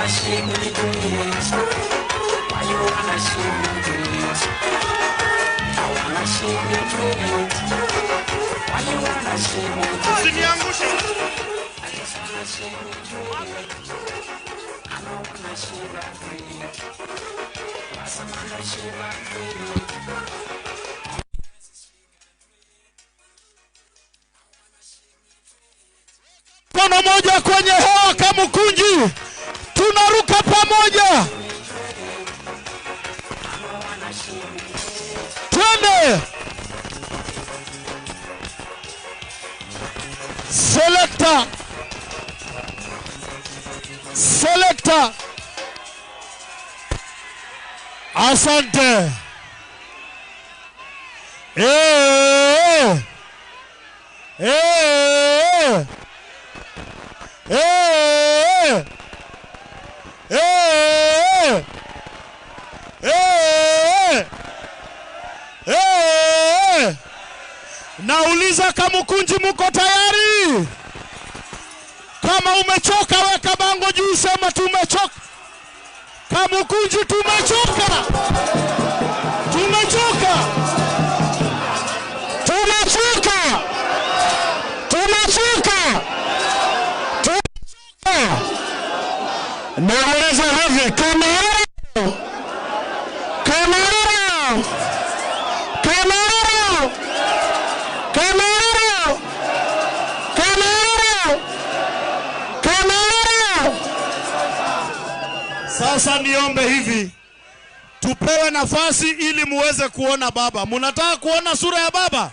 wanna shake me dreams? Why you wanna shake me dreams? I wanna shake me dreams. Why you wanna shake me dreams? I just wanna shake me dreams. I don't wanna shake my dreams. Why some wanna shake my dreams? Mkono moja kwenye hewa Kamukunji, tunaruka pamoja. Twende. Selector, selector. Asante. Eh, eh, eh, eh, eh, eh. Nauliza Kamukunji, muko tayari? Kama umechoka weka bango juu, sema tumechoka. Kamukunji tumechoka. Tumechoka. Tumechoka. Tumechoka. Tumechoka. Nauliza hivi, Kamara, Kamara, Kamara, Kamara, Kamara, Kamara. Sasa niombe hivi, tupewe nafasi ili muweze kuona baba. Munataka kuona sura ya baba?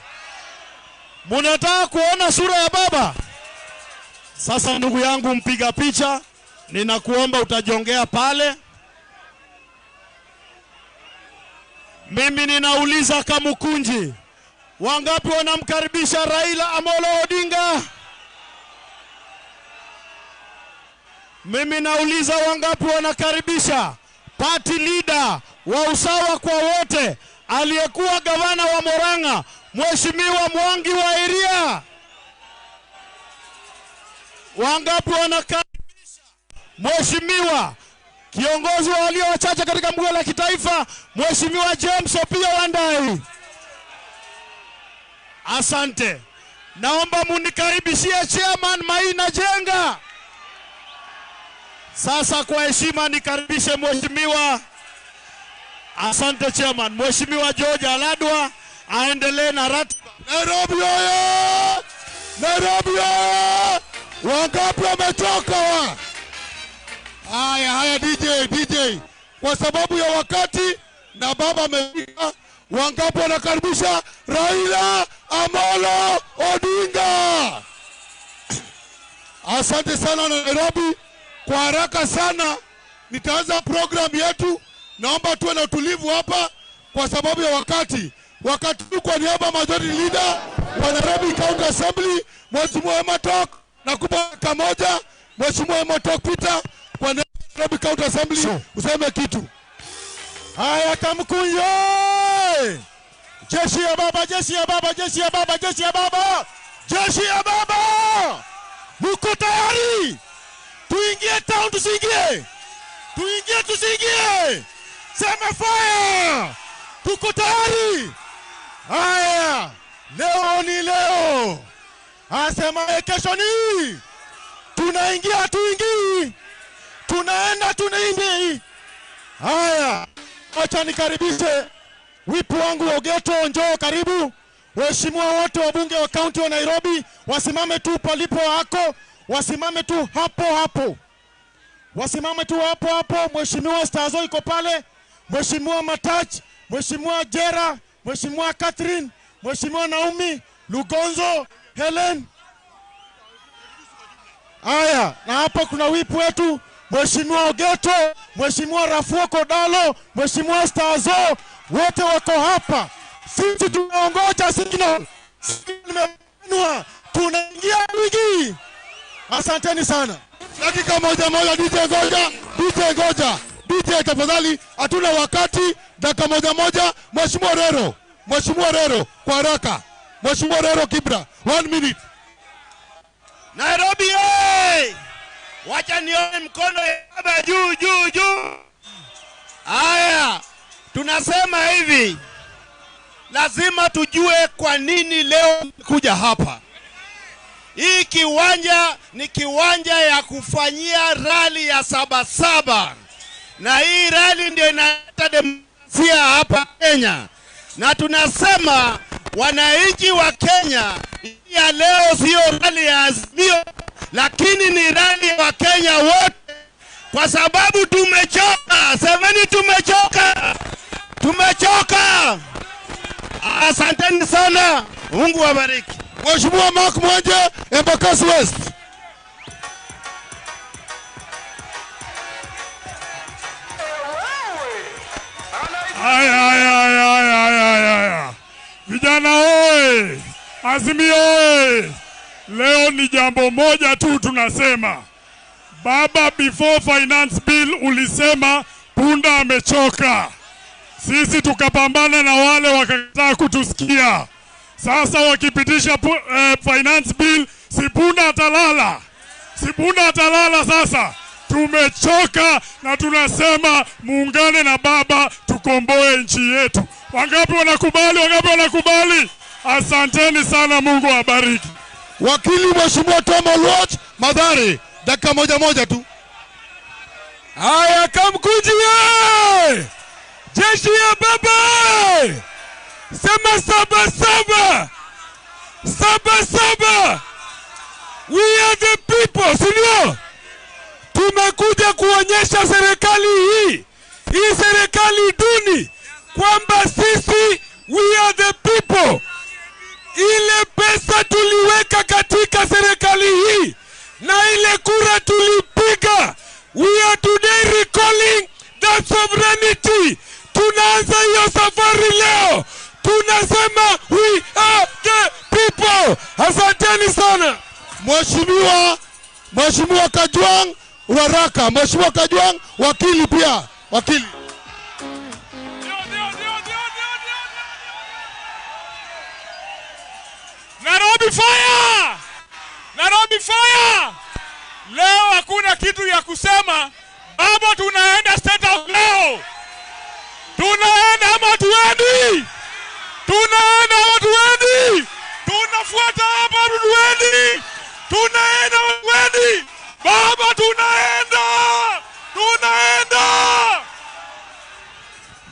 Munataka kuona sura ya baba? Sasa ndugu yangu mpiga picha, ninakuomba utajongea pale. Mimi ninauliza Kamukunji, wangapi wanamkaribisha Raila Amolo Odinga? Mimi nauliza wangapi wanakaribisha party leader wa usawa kwa wote, aliyekuwa gavana wa Murang'a, Mheshimiwa Mwangi wa Iria? Wangapi wanakaribisha Mheshimiwa kiongozi wa walio wachache katika bunge la kitaifa, Mheshimiwa James Opiyo Wandayi? Asante. Naomba munikaribishie Chairman Maina Jenga. Sasa kwa heshima nikaribishe Mheshimiwa, asante Chairman, Mheshimiwa George Aladwa aendelee na ratiba. Nairobi oye! Nairobi oye! Wangapi wamechoka wa? Haya, haya DJ, DJ. Kwa sababu ya wakati na baba amefika, wangapi wanakaribisha Raila Amolo Odinga? Asante sana Nairobi. Kwa haraka sana nitaanza program yetu. Naomba tuwe na utulivu hapa kwa sababu ya wakati. Wakati kwa niaba ya majority leader wa Nairobi County Assembly, Mheshimiwa Ematok, nakupa dakika moja. Mheshimiwa Ematok Peter, kwa niaba ya Nairobi County Assembly, useme kitu. Haya Kamukunji! Jeshi ya baba, jeshi ya baba, jeshi ya baba, jeshi ya baba, jeshi ya baba! Muko tayari? Tuingie town, tusiingie? Tuingie, tusiingie? Sema fire! Tuko tayari? Haya, leo ni leo. Asema kesho ni. Tunaingia, tuingii. Tunaenda, tunaingii. Haya, acha nikaribishe wipu wangu Ogeto, njoo karibu. Waheshimiwa wote wabunge wa kaunti wa Nairobi wasimame tu palipo hako, wasimame tu hapo hapo. Wasimame tu hapo hapo. Mheshimiwa Stazo iko pale, Mheshimiwa Matach, Mheshimiwa Jera, Mheshimiwa Catherine, Mheshimiwa Naomi, Lugonzo, Helen. Haya, na hapa kuna wipu wetu Mheshimiwa Ogeto, Mheshimiwa Rafuo Kodalo, Mheshimiwa Stazo, wote wako hapa. Sisi tunaongoja signal. Signal imebanwa. Tunaingia wiki. Asanteni sana. Dakika moja moja, DJ ngoja, DJ ngoja. DJ tafadhali, hatuna wakati. Dakika moja moja. Mheshimiwa Rero, Mheshimiwa Rero kwa haraka. Mheshimiwa Rero Kibra, 1 minute. Nairobi hey! Wacha nione mkono ya baba juu juu juu. Haya, tunasema hivi, lazima tujue kwa nini leo kuja hapa. Hii kiwanja ni kiwanja ya kufanyia rali ya Sabasaba, na hii rali ndio inaleta demokrasia hapa Kenya. Na tunasema wananchi wa Kenya, ya leo sio rali ya Azimio, lakini ni rali ya Wakenya wote, kwa sababu tumechoka. Semeni tumechoka, tumechoka. Asanteni sana, Mungu awabariki. Mheshimiwa Mark Mwenje, Embakasi West. Haya, haya, haya, haya, haya. Vijana oye! Azimio oye! Leo ni jambo moja tu tunasema. Baba, before finance bill ulisema punda amechoka. Sisi tukapambana na wale wakakataa kutusikia. Sasa wakipitisha finance bill, si punda atalala. Si punda atalala sasa. Tumechoka na tunasema muungane na baba tukomboe nchi yetu. Wangapi wanakubali? Wangapi wanakubali? Asanteni sana, Mungu awabariki. Wakili Mheshimiwa Tom Oluoch, Mathare, dakika moja moja tu. Haya, Kamkunji ye! Jeshi ya baba! Sema saba saba! Saba saba! We are the people, si ndio? Tumekuja kuonyesha serikali hii, hii serikali duni, kwamba sisi we are the people. Ile pesa tuliweka katika serikali hii na ile kura tulipiga, we are today recalling that sovereignty. Tunaanza hiyo safari leo. Tunasema we are the people. Asanteni sana. Mheshimiwa Kajwang Waraka, Mheshimiwa Kajwang wakili pia, wakili. Nairobi fire! Nairobi fire! Leo hakuna kitu ya kusema. Baba, tunaenda State House leo. Tunaenda ama tuendi? Tunaenda ama tuendi? Tunafuata hapa tuendi? Tunaenda ama tuendi? Baba, tunaenda! Tunaenda!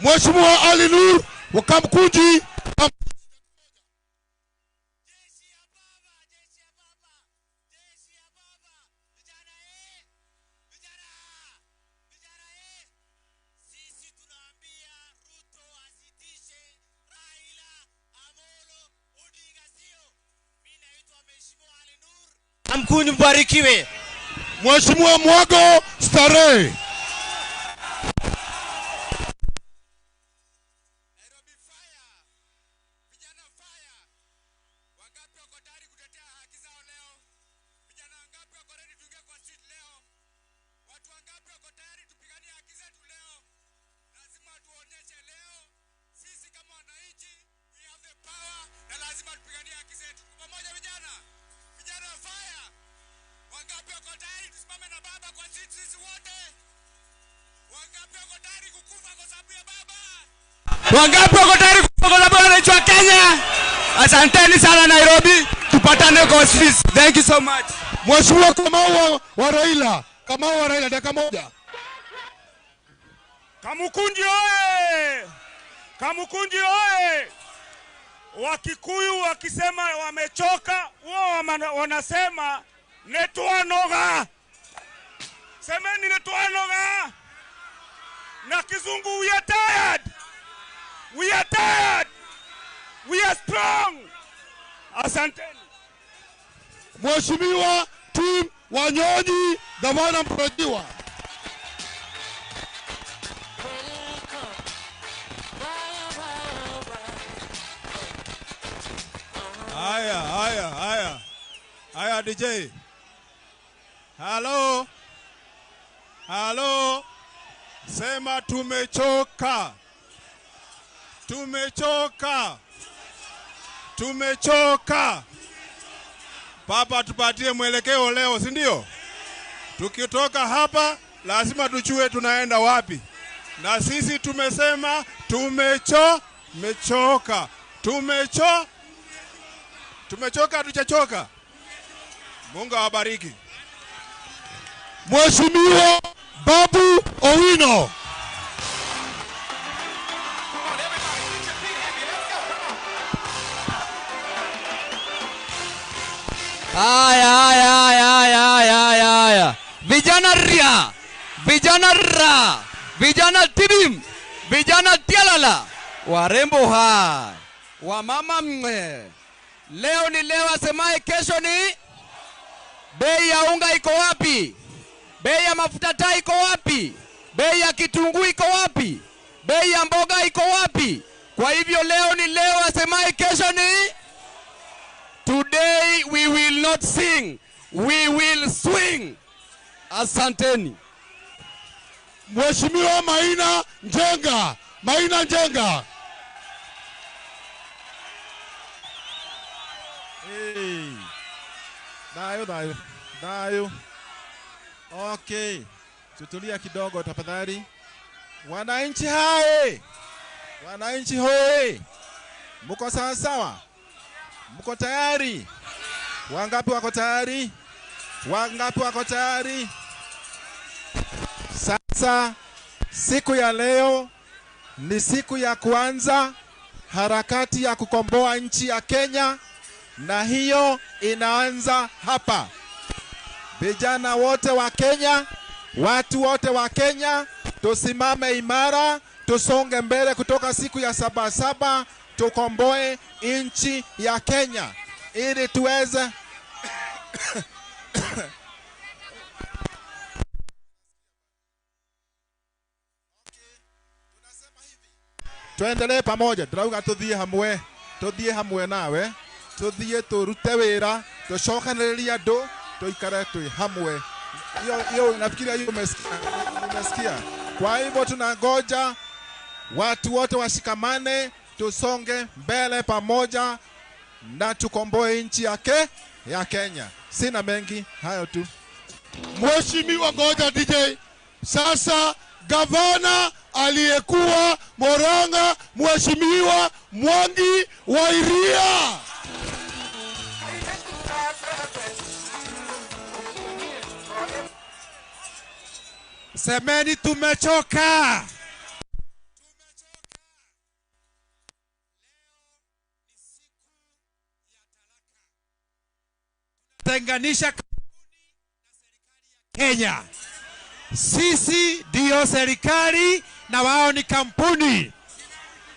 Mheshimiwa Ali Nur wa Kamkunji. Kamkunji mbarikiwe. Mheshimiwa Mwago Starehe. Nairobi fire. Vijana fire. Wangapi wako tayari kutetea haki zao leo? Vijana wangapi wako ready tuingie kwa street leo? Watu wangapi wako tayari tupiganie haki zetu leo? Lazima tuonyeshe leo sisi kama wananchi we have the power na lazima tupiganie haki zetu. Pamoja vijana. Vijana fire. Wangapi wako tayari tusimame na baba kwa street sisi wote? Wangapi wako tayari kukufa kwa sababu ya baba? Wangapi wako tayari kufa kwa sababu ya wananchi wa Kenya? Asanteni sana Nairobi, tupatane kwa streets. Thank you so much. Mheshimiwa Kamau wa Raila, Kamau wa Raila, dakika moja. Kamukunji oye! Kamukunji oye! Wakikuyu wakisema wamechoka, wao wanasema netwanoga. Semeni netwanoga. Na kizungu we are tired. We are tired. We are strong. Asanteni. Mheshimiwa Tim Wanyonyi, gavana mtarajiwa. Haya, haya, haya. Haya DJ. Halo. Halo. Sema tumechoka. Tumechoka. Tumechoka. Papa tupatie mwelekeo leo, si ndio? Tukitoka hapa lazima tujue tunaenda wapi, na sisi tumesema tumechoka, tumechoka, hatujachoka. Mungu awabariki. Mheshimiwa Babu Owino. Haya, haya, haya, haya, haya, haya, haya. Vijana ria, vijana ra, vijana tibim, vijana tialala, warembo hai, wamama mwe. Leo ni leo, asemaye kesho ni. Bei ya unga iko wapi? Bei ya mafuta taa iko wapi? Bei ya kitunguu iko wapi? Bei ya mboga iko wapi? Kwa hivyo leo ni leo, asemaye kesho ni. Today we will not sing, we will swing. Asanteni. Mheshimiwa Maina Njenga, Maina Njenga. Hey. Dayo, dayo, dayo. Okay, tutulia kidogo tafadhali. Wananchi hai, wananchi hoi, mko sawa sawa? Mko tayari? Wangapi wako tayari? Wangapi wako tayari? Sasa siku ya leo ni siku ya kuanza harakati ya kukomboa nchi ya Kenya, na hiyo inaanza hapa. Vijana wote wa Kenya, watu wote wa Kenya, tusimame imara, tusonge mbele kutoka siku ya 7/7, tukomboe nchi ya Kenya ili tuweze tuendelee pamoja. Ndĩrauga tũthiĩ hamwe, tũthiĩ hamwe nawe, tũthiĩ tũrute wĩra, tũcokanĩrĩrie andũ, tuikare twi hamwe. Hiyo nafikiria hiyo umesikia. Kwa hivyo tunangoja watu wote washikamane, tusonge mbele pamoja na tukomboe nchi yake ya Kenya. Sina mengi, hayo tu. Mheshimiwa, ngoja DJ. Sasa gavana aliyekuwa Murang'a, Mheshimiwa Mwangi wa Iria. Semeni tumechoka. Tenganisha Kenya. Sisi ndio serikali na wao ni kampuni.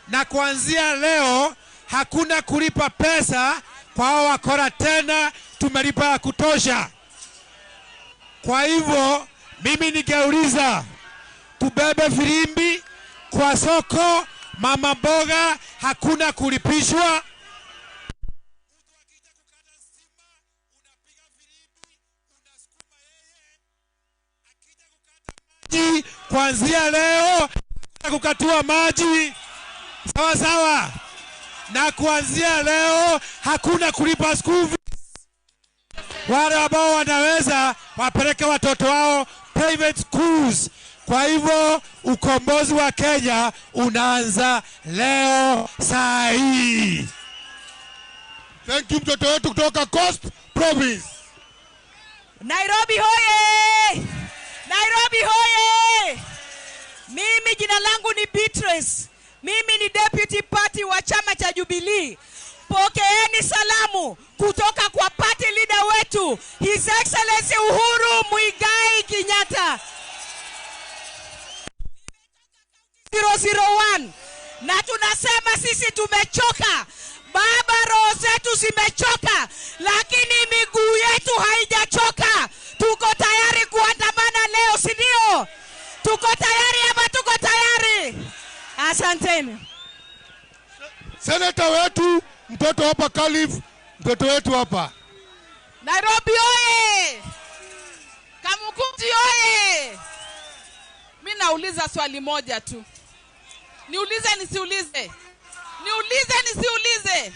Na kuanzia leo hakuna kulipa pesa kwa hao wakora tena, tumelipa ya kutosha. Kwa hivyo mimi ningeuliza tubebe filimbi kwa soko, mama mboga hakuna kulipishwa. Kuanzia leo hakuna kukatiwa maji, sawa sawa. Na kuanzia leo hakuna kulipa school fees. Wale ambao wanaweza wapeleke watoto wao private schools. Kwa hivyo ukombozi wa Kenya unaanza leo saa hii. Thank you mtoto wetu kutoka Coast Province. Nairobi hoye! Nairobi hoye! Mimi jina langu ni Beatrice. Mimi ni deputy party wa chama cha Jubilee. Pokeeni salamu kutoka kwa party leader wetu, His Excellency Uhuru Muigai Kenyatta. 001. Na tunasema sisi tumechoka. Baba, roho zetu zimechoka, lakini miguu yetu haijachoka. Tuko tayari kuandamana leo, si ndio? Tuko tayari ama tuko tayari? Asanteni. Senator wetu, mtoto hapa Kalif, mtoto wetu hapa. Nairobi oye! Kamukunji oye! Mimi nauliza swali moja tu. Niulize nisiulize? Niulize nisiulize?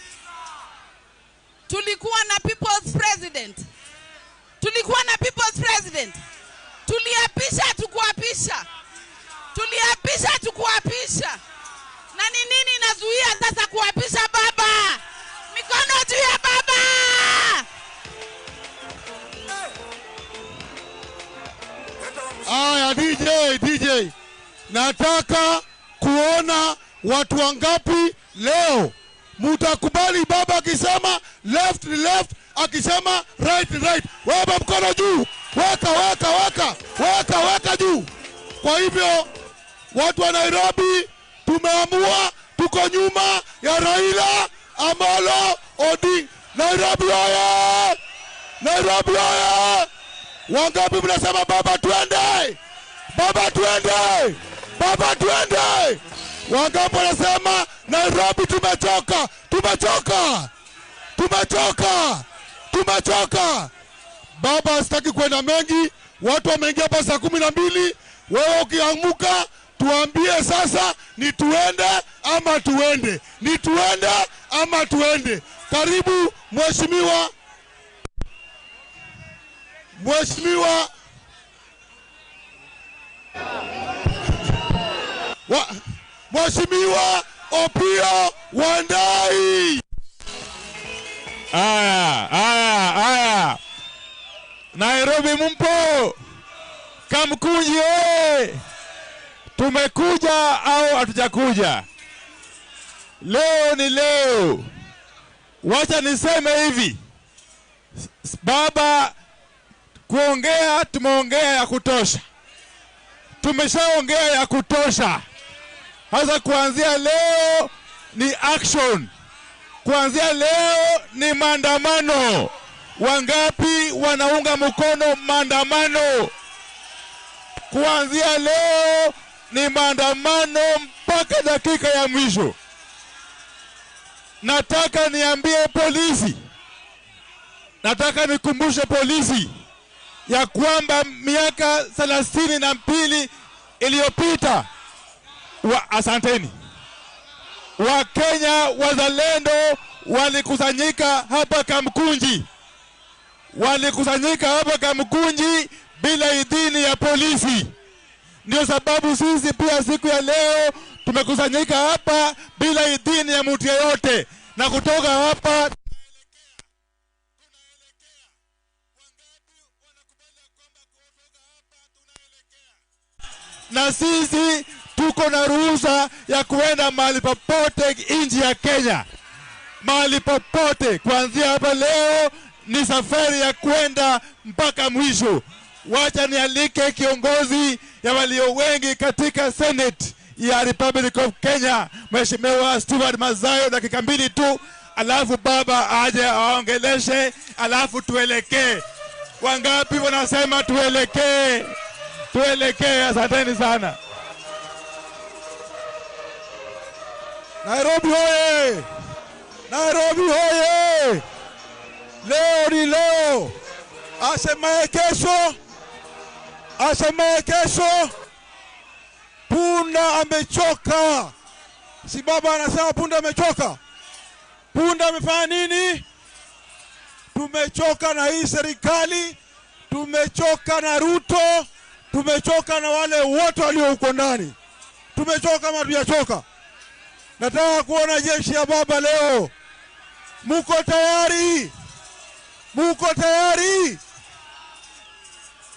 Tulikuwa na People's President. Tulikuwa na People's President. Tuliapisha tukuapisha. Tuliapisha tukuapisha. Na ni nini inazuia sasa kuapisha baba? Mikono juu ya baba. Aya, DJ, nataka kuona watu wangapi leo mutakubali baba akisema left ni left, akisema right ni right. Weka mkono juu, weka weka weka weka weka juu. Kwa hivyo watu wa Nairobi tumeamua, tuko nyuma ya Raila Amolo Odinga. Nairobi oye! Nairobi oye! Wangapi mnasema baba twende? Baba twende! Baba twende! Wangapi wanasema Nairobi tumechoka? Tumechoka! Tumechoka! Tumechoka! Baba sitaki kwenda mengi, watu wameingia hapa saa 12. Wewe ukiamuka tuambie sasa ni tuende ama tuende. Ni tuende ama tuende. Karibu mheshimiwa. Mheshimiwa Mheshimiwa Opiyo Wandayi. Aya, aya, aya. Nairobi mumpo? Kamkunji oye! Tumekuja au hatujakuja? Leo ni leo. Wacha niseme hivi. Baba, kuongea tumeongea ya kutosha. Tumeshaongea ya kutosha. Sasa kuanzia leo ni action. Kuanzia leo ni maandamano. Wangapi wanaunga mkono maandamano? Kuanzia leo ni maandamano mpaka dakika ya mwisho. Nataka niambie polisi, nataka nikumbushe polisi ya kwamba miaka 32 iliyopita, asanteni, Wakenya wazalendo walikusanyika hapa Kamkunji. Walikusanyika hapa Kamkunji bila idhini ya polisi. Ndio sababu sisi pia siku ya leo tumekusanyika hapa bila idhini ya mtu yeyote. Na kutoka hapa na sisi tuko na ruhusa ya kuenda mahali popote nchi ya Kenya. Mahali popote kuanzia hapa leo ni safari ya kwenda mpaka mwisho. Wacha nialike kiongozi ya walio wengi katika Senate ya Republic of Kenya, Mheshimiwa Stewart Mazayo, dakika 2 tu, alafu baba aje aongeleshe, alafu tuelekee. Wangapi wanasema tuelekee? Tuelekee. Asanteni sana. Nairobi hoye! Nairobi hoye! Leo ni leo. Asemaye kesho, asemaye kesho, punda amechoka. Si baba anasema punda amechoka? Punda amefanya nini? Tumechoka na hii serikali, tumechoka na Ruto, tumechoka na wale wote walio huko ndani. Tumechoka kama hatujachoka. Nataka kuona jeshi ya baba leo. Muko tayari? Muko tayari?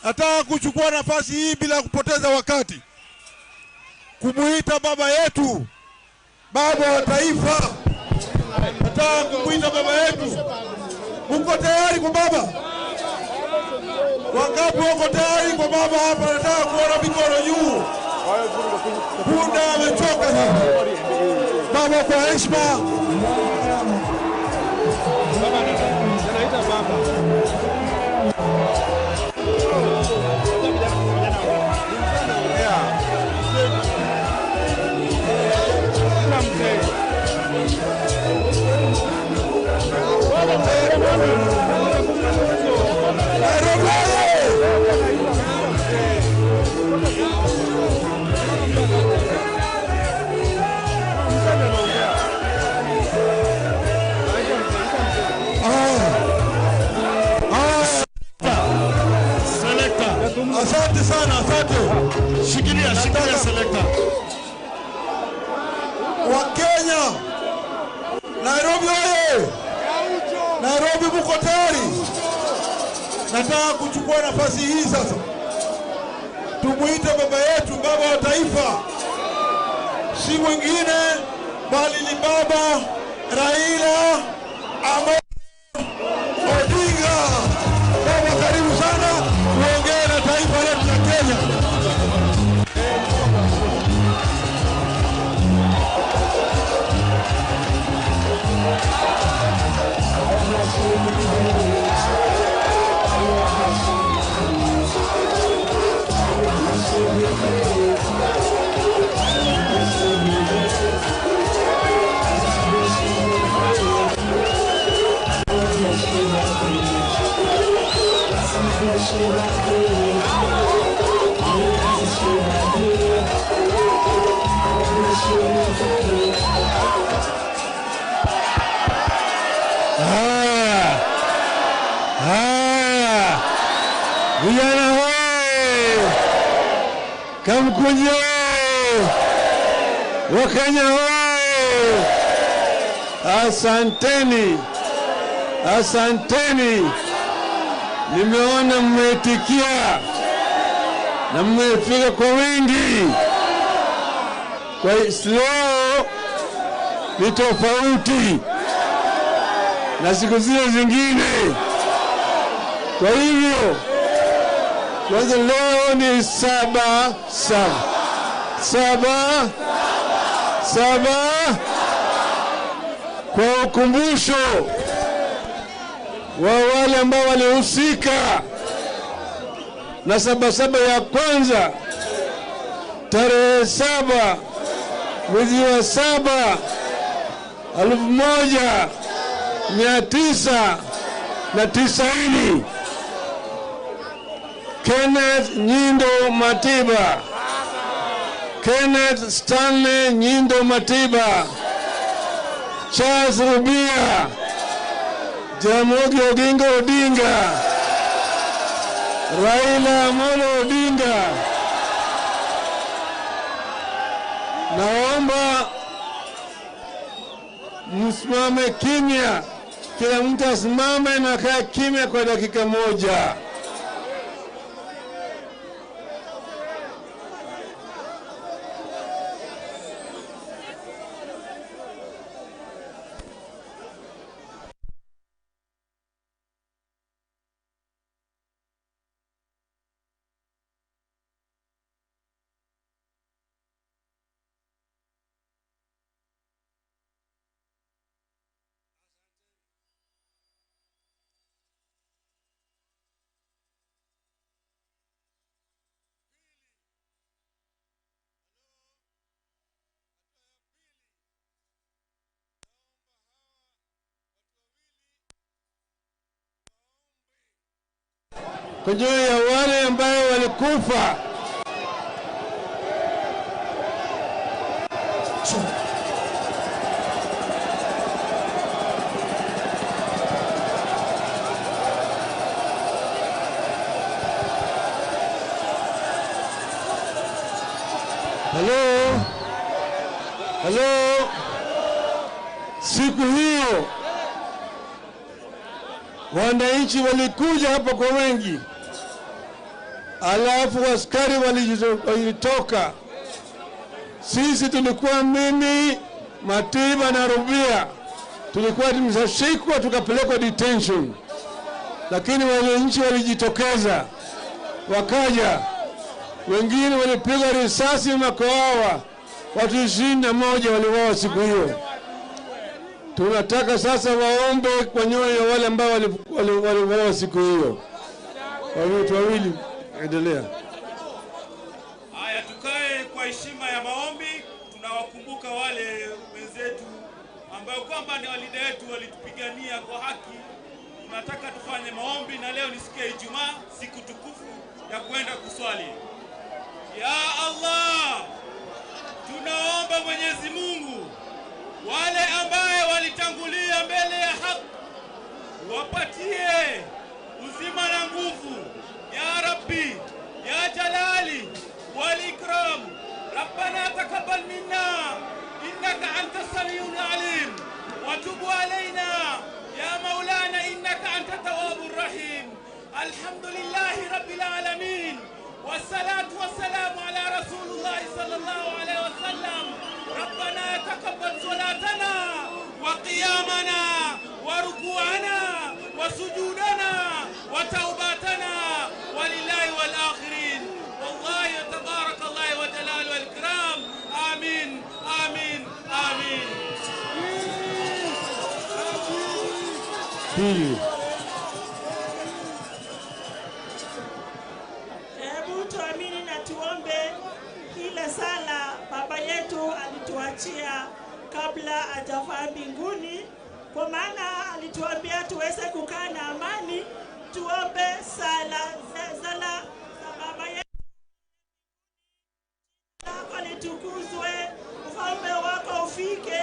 Nataka kuchukua nafasi hii bila kupoteza wakati kumuita baba yetu, baba wa taifa. Nataka kumuita baba yetu. Muko tayari kwa baba? Wangapi wako tayari kwa baba hapa? Nataka kuona mikono juu. Punda amechoka sasa. Baba, kwa heshima. Patia selector. Wakenya, Nairobi oye! Nairobi muko tayari? Nataka kuchukua nafasi hii sasa tumuite baba yetu, baba wa taifa, si mwingine bali ni Baba Raila Amolo Odinga. Baba, karibu sana uongee na taifa letu la Kenya. Haya, haya, vijana hoye, Kamkunji hoye, Wakenya hoye, asanteni, asanteni. Nimeona mmeitikia na mmefika kwa wingi. Kwa leo ni tofauti na siku zile zingine. Kwa hivyo kwanza leo ni 7 7 7 7 kwa ukumbusho wa wale ambao walihusika na 7 ya kwanza tarehe 7 mwezi wa 7 1990. Kenneth Nyindo Matiba, Kenneth Stanley Nyindo Matiba, Charles Rubia, Jaramogi Oginga Odinga, Raila Amolo Odinga. Naomba msimame kimya, kila mtu asimame na akae kimya kwa dakika moja. Kwa ajili ya wale ambao walikufa. Hello? Hello? Siku hiyo wananchi walikuja hapa kwa wengi. Alafu askari walitoka. Sisi tulikuwa mimi, Matiba na Rubia, tulikuwa tumeshikwa tukapelekwa detention. Lakini wananchi walijitokeza, wakaja. Wengine walipigwa risasi makoawa. Watu 21 waliuawa siku hiyo. Tunataka sasa waombe kwa nyoyo wale ambao waliuawa siku hiyo. Watu wawili, endelea. Haya, tukae kwa heshima ya maombi. Tunawakumbuka wale wenzetu ambao kwamba ni walida wetu, walitupigania kwa haki. Tunataka tufanye maombi, na leo ni siku ya Ijumaa, siku tukufu ya kwenda kuswali. Ya Allah, tunaomba Mwenyezi Mungu wale ambaye walitangulia mbele ya haki wapatie uzima na nguvu. Ya Rabbi, ya Jalali wal Ikram, إنك أنت السميع العليم وتب علينا يا مولانا إنك أنت التواب الرحيم. الحمد لله رب العالمين، والصلاة والسلام على رسول الله صلى الله عليه وسلم. ربنا تقبل صلاتنا وقيامنا وركوعنا وسجودنا وتوباتنا ولله والآخرين، والله تبارك الله وجلاله والإكرام. آمين آمين آمين. Hebu tuamini na tuombe ile sala baba yetu alituachia kabla hajafaa mbinguni, kwa maana alituambia tuweze kukaa na amani. Tuombe sala za baba yetu. Lako litukuzwe, ufalme wako ufike,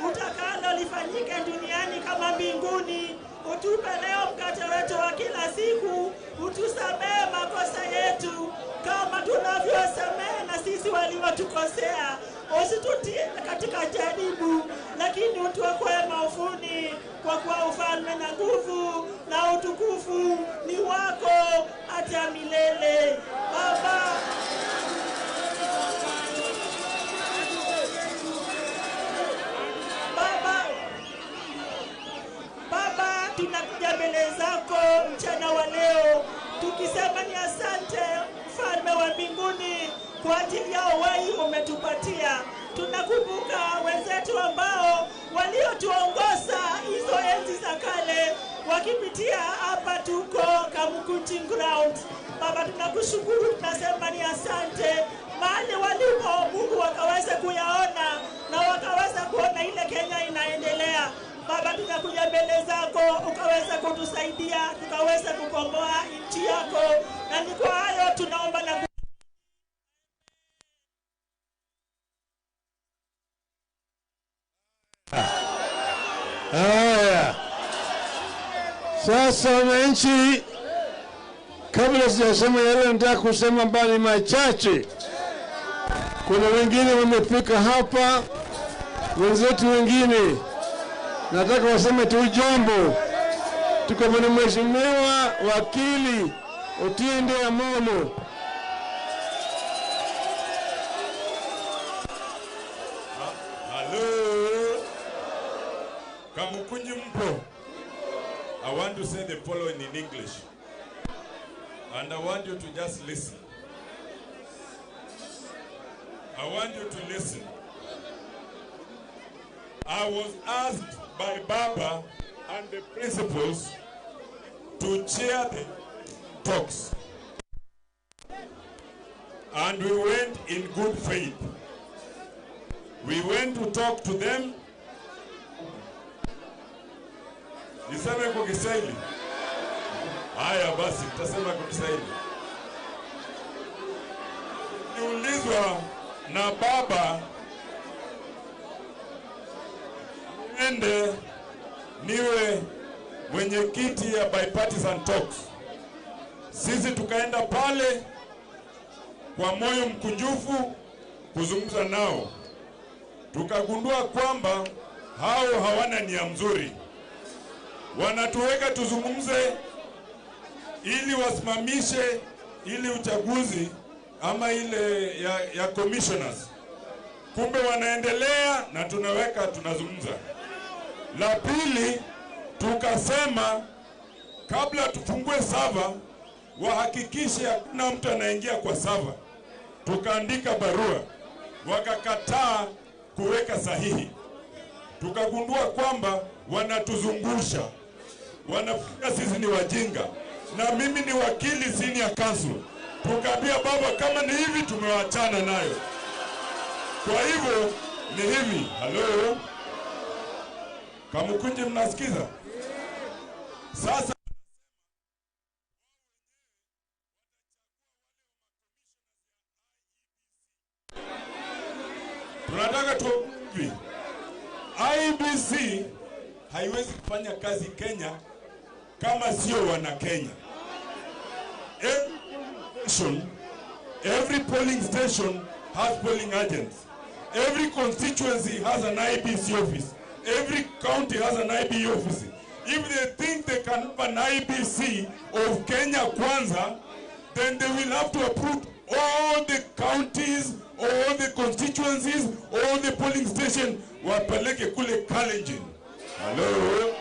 utakalo lifanyike duniani kama mbinguni. Utupe leo mkate wetu wa kila siku, utusamehe makosa yetu kama tunavyosamehe na sisi waliotukosea, usitutie katika jaribu, lakini utuokoe maovuni, kwa kuwa ufalme na nguvu na utukufu ni wako hata milele. Baba, Baba, tunakuja mbele zako mchana wa leo tukisema ni asante mfalme wa mbinguni kwa ajili ya uhai umetupatia. Tunakumbuka wenzetu ambao waliotuongoza hizo enzi za kale wakipitia hapa tuko Kamukunji ground. Baba, tunakushukuru, tunasema ni asante. Mahali walipo Mungu wakaweza kuyaona na wakaweza kuona ile Kenya inaendelea. Baba, tunakuja mbele zako ukaweza kutusaidia, tukaweza kukomboa nchi yako, na ni kwa hayo tunaomba na Haya, sasa wananchi, kabla sijasema yale nataka kusema mbali machache. Kuna wengine wamefika hapa, wenzetu wengine nataka waseme tu jambo. Tuko na Mheshimiwa Wakili Otiende Amollo. Hello. Kamukunji mpo. I want to say the following in English. And I want you to just listen. I want you to listen. I was asked by Baba and the principals to chair the talks. And we went in good faith. We went to talk to them. Niseme kwa Kiswahili? Haya basi, nitasema kwa Kiswahili. Niulizwa na Baba ende niwe mwenyekiti ya bipartisan talks. Sisi tukaenda pale kwa moyo mkunjufu kuzungumza nao. Tukagundua kwamba hao hawana nia mzuri. Wanatuweka tuzungumze ili wasimamishe ili uchaguzi ama ile ya commissioners. Kumbe wanaendelea na tunaweka tunazungumza. La pili, tukasema kabla tufungue sava wahakikishe hakuna mtu anaingia kwa sava. Tukaandika barua, wakakataa kuweka sahihi. Tukagundua kwamba wanatuzungusha, wanafikiria sisi ni wajinga, na mimi ni wakili senior counsel. Tukaambia Baba, kama ni hivi tumewaachana nayo. Kwa hivyo ni hivi. Hello, Kamukunji, mnasikiza? Sasa tunataka tu hivi. IEBC haiwezi kufanya kazi Kenya kama sio wana Kenya. Every polling station has polling agents. Every constituency has an IEBC office. Every county has an IEBC office. If they think they can have an IEBC of Kenya Kwanza, then they will have to approve all the counties, all the constituencies, all the polling stations, wapeleke kule Kalenjin. Hello?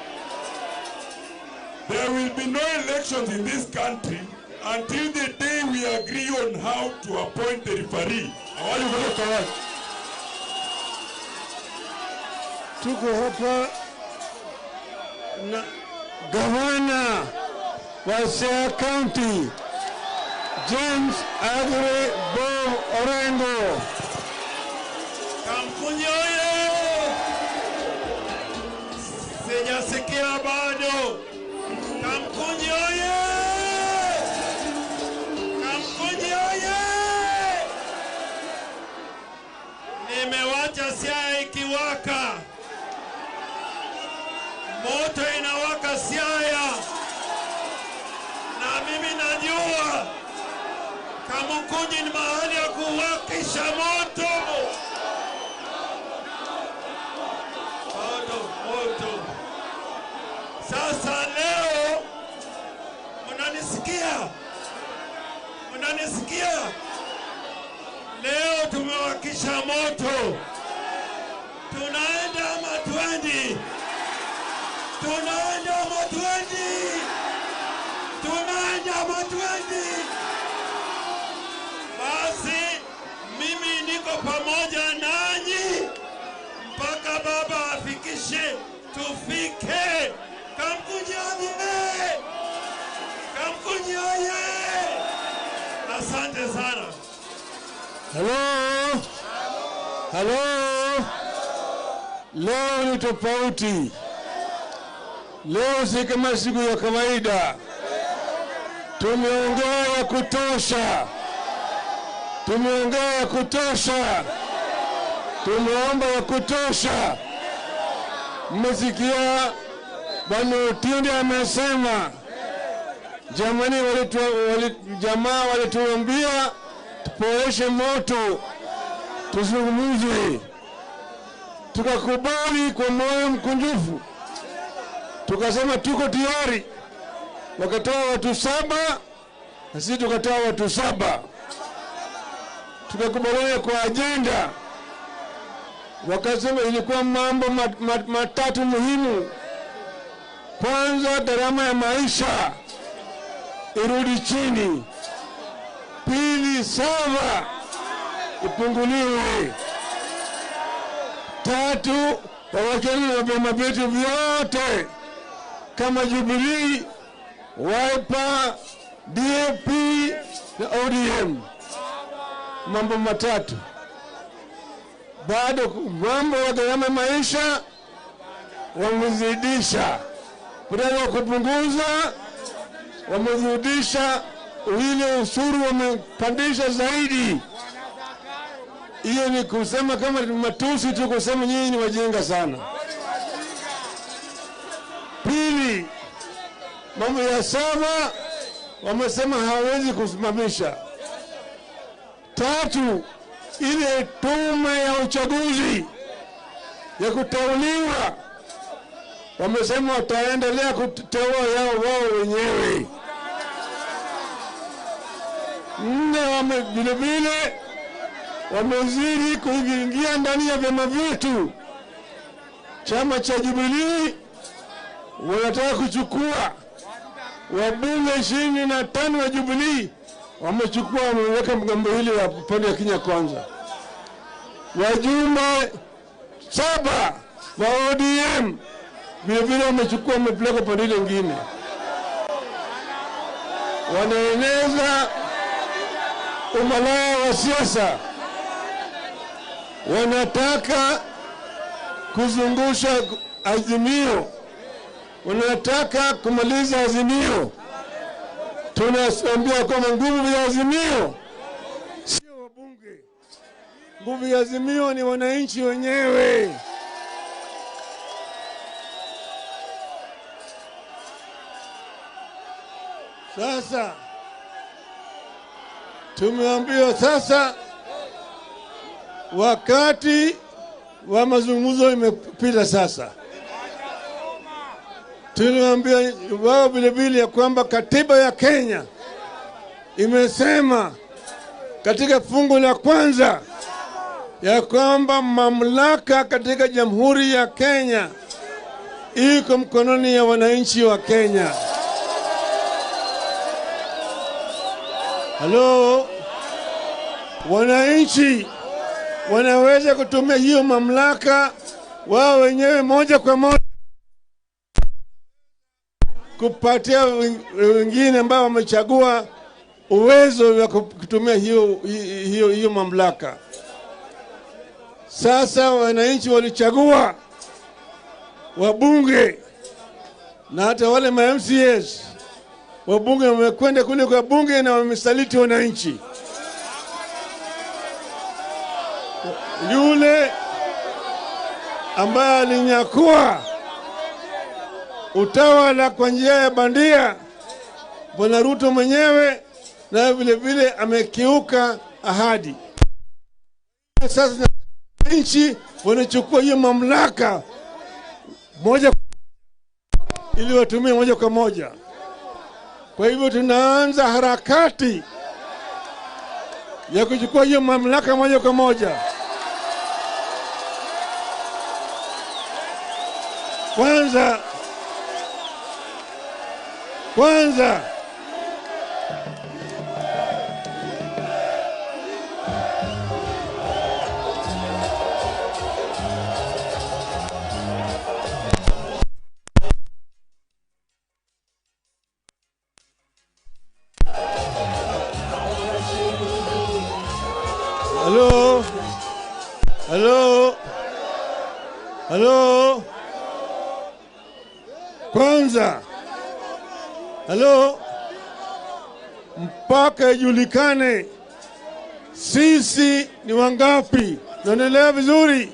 There will be no elections in this country until the day we agree on how to appoint the referee. Are you very correct? Tuko hapa na gavana wa Siaya County James Aggrey Bob Orengo. Kamkunji oye! Sijasikia bado. Kamkunji oye! Kamkunji oye! Nimewacha Siaya ikiwaka. Moto inawaka Siaya. Na mimi najua Kamkunji ni mahali ya kuwakisha moto. Moto, moto. Sasa leo mnanisikia? Mnanisikia? Leo tumewakisha moto. Tunaenda ama twendi? Tunaenda ama twendi? Tunaenda ama twendi? Basi mimi niko pamoja nanyi mpaka baba afikishe tufike. Kamkunji oye! Kamkunji oye! Asante sana. Hello? Hello? Leo ni tofauti. Leo si kama siku ya kawaida. Tumeongea ya kutosha. Tumeongea ya kutosha. Tumeomba ya kutosha. Mmesikia Bwana Otiende amesema, jamani, jamaa walituambia tupoeshe moto, tuzungumze. Tukakubali kwa moyo mkunjufu. Tukasema tuko tayari. Wakatoa watu 7, na sisi tukatoa watu 7. Tukakubaliana kwa agenda. Wakasema ilikuwa mambo matatu muhimu. Kwanza, gharama ya maisha irudi chini. Pili, sawa ipunguliwe. Tatu, wawachane na vyama vyetu vyote kama Jubilee, Wiper, DAP na ODM. Mambo matatu. Bado mambo ya gharama ya maisha wamezidisha, badala ya kupunguza wamezidisha, ile ushuru wamepandisha zaidi. Hiyo ni kusema kama matusi tu, kusema nyinyi ni wajinga sana. Pili, mambo ya sawa wamesema hawawezi kusimamisha. Tatu, ile tume ya uchaguzi ya kuteuliwa wamesema wataendelea kuteua yao wao wenyewe. Nne, vile vile wamezidi kuingia ndani ya vyama vyetu. Chama cha Jubilee wanataka kuchukua wabunge 25 wa Jubilee, wamechukua, wameweka mgambo hili wa upande wa Kenya Kwanza. Wajumbe 7 wa ODM vile vile wamechukua, wamepeleka upande ile nyingine. Wanaeneza umalaya wa siasa. Wanataka kuzungusha Azimio, wanataka kumaliza Azimio. Tunaambia kwamba nguvu ya Azimio sio wabunge, nguvu ya Azimio ni wananchi wenyewe. Sasa tumeambiwa sasa Wakati wa mazungumzo imepita sasa. Tuliwaambia wao vile vile ya kwamba katiba ya Kenya imesema katika fungu la kwanza ya kwamba mamlaka katika Jamhuri ya Kenya iko mkononi ya wananchi wa Kenya. Halo, wananchi wanaweza kutumia hiyo mamlaka wao wenyewe moja kwa moja kupatia wengine ambao wamechagua uwezo wa kutumia hiyo mamlaka. Sasa wananchi walichagua wabunge na hata wale ma MCAs. Wabunge wamekwenda kule kwa bunge na wamesaliti wananchi. Yule ambaye alinyakua utawala kwa njia ya bandia, Bwana Ruto mwenyewe, na vile vile amekiuka ahadi. Sasa nchi wanachukua hiyo mamlaka moja ili watumie moja kwa moja. Kwa hivyo tunaanza harakati ya kuchukua hiyo mamlaka moja kwa moja. Kwanza Halo, kwanza, halo, mpaka ijulikane sisi ni wangapi. Tunaelewa vizuri?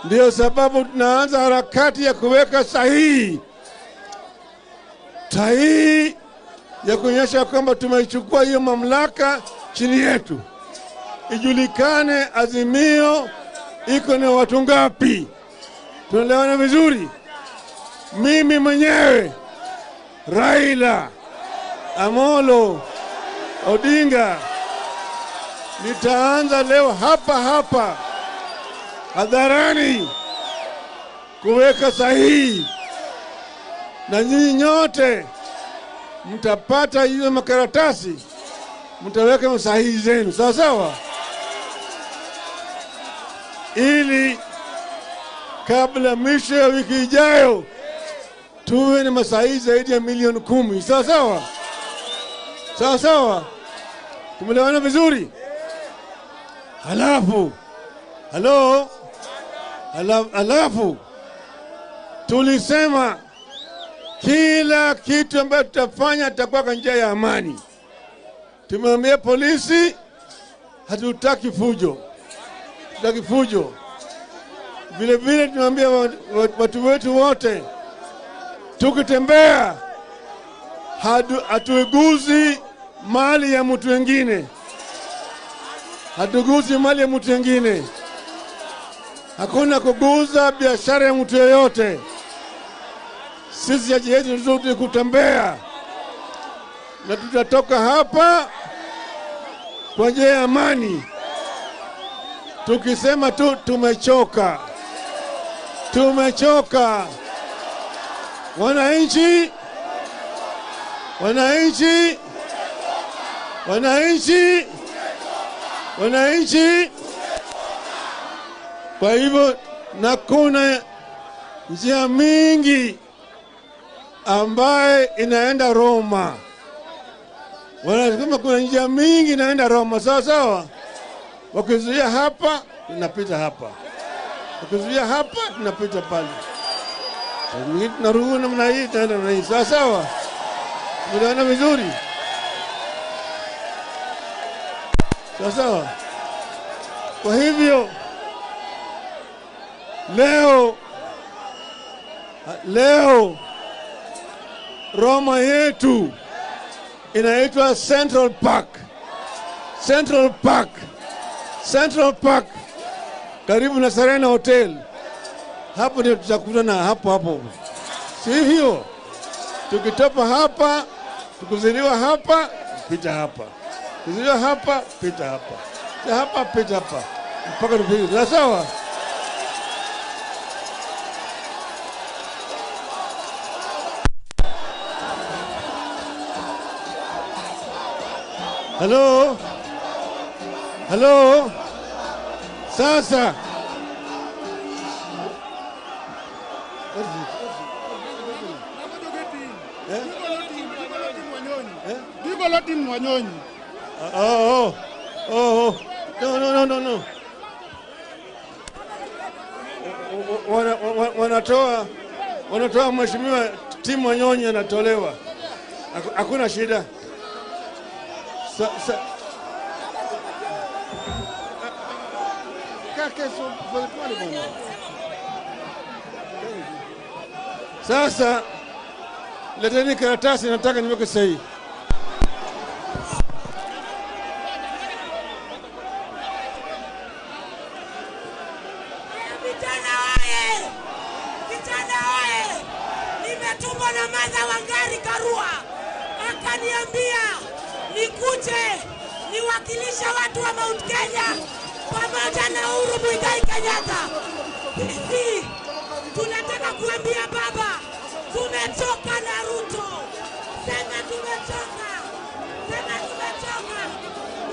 Ndio sababu tunaanza harakati ya kuweka sahihi ya kuonyesha kwamba tumeichukua hiyo mamlaka chini yetu. Ijulikane Azimio iko na watu ngapi. Tunaelewana vizuri? Mimi mwenyewe Raila Amolo Odinga nitaanza leo hapa hapa hadharani kuweka sahihi, na nyinyi nyote mtapata hizo makaratasi, mtaweka sahihi zenu, sawa sawa, ili kabla mwisho ya wiki ijayo tuwe na masahihi zaidi ya milioni 10. Sawa sawa? Sawa sawa? Tumeelewana vizuri? Halafu, halafu tulisema kila kitu ambacho tutafanya tutakuwa kwa njia ya amani. Tumeambia polisi hatutaki fujo. Hatutaki fujo. Vile vile tumeambia watu wetu wote, tukitembea hatuguzi mali ya mtu mwingine. Hatuguzi mali ya mtu mwingine. Hakuna kuguza biashara ya mtu yeyote. Sisi haja yetu ni kutembea, na tutatoka hapa kwa njia ya amani, tukisema tu tumechoka. Tumechoka. Wananchi, wananchi, wananchi, wananchi. Kwa hivyo na kuna njia mingi ambaye inaenda Roma. Wanasema kuna njia mingi inaenda Roma, sawa sawa? Wakizuia hapa, tunapita hapa. Wakizuia hapa, tunapita pale. Tunarudi namna hii, tunaenda namna hii, sawa sawa? Tunaona vizuri? Sawa sawa? Kwa hivyo leo Roma yetu inaitwa Central Park. Central Park. Central Park karibu na Serena Hotel. Hapo ndio tutakutana hapo hapo. Si hiyo? Tukitoka hapa, tukuziliwa hapa, pita hapa. Tukuziliwa hapa, pita hapa. Hapa, pita hapa. Mpaka tufike. Sawa? Hello? Hello? Sasa. Oh, oh, oh. No, no, no, no, no. Wanatoa mheshimiwa Tim Wanyonyi anatolewa. Hakuna shida. Sasa leteni karatasi, nataka niweke sahihi. Vijana oye! Vijana oye! Nimetumwa na Martha Wangari Karua, akaniambia nikuje niwakilisha watu wa Mount Kenya pamoja na Uhuru Muigai Kenyatta. Sisi tunataka kuambia baba, tumechoka na Ruto. Sema tumechoka. Sema tumechoka.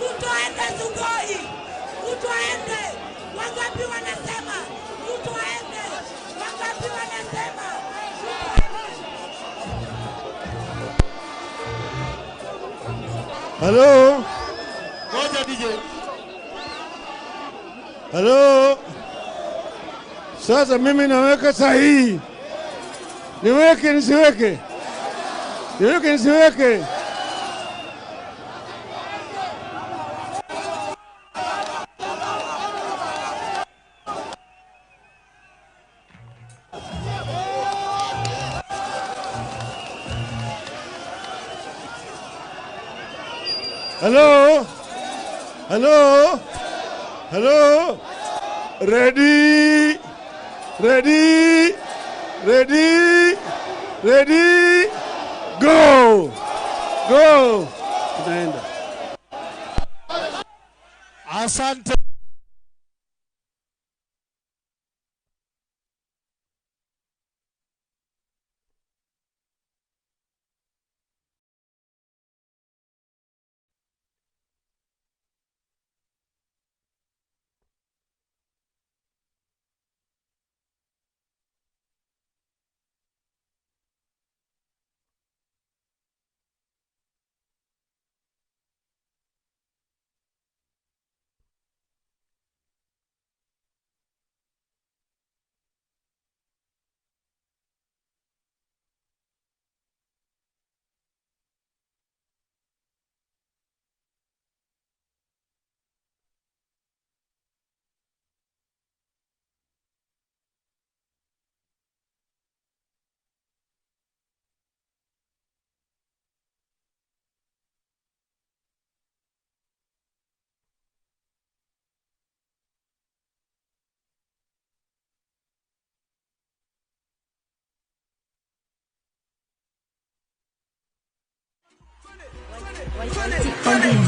Ruto aende Sugoi. Ruto aende. Wangapi wanasema Ruto aende? Wangapi wanasema Ruto aende? Hello? Ngoja DJ. Hello? Sasa mimi naweka sahihi. Niweke nisiweke? Niweke nisiweke? Hello? Hello? Hello? Ready? Ready? Ready? Ready? Go! Go! Tunaenda. Asante.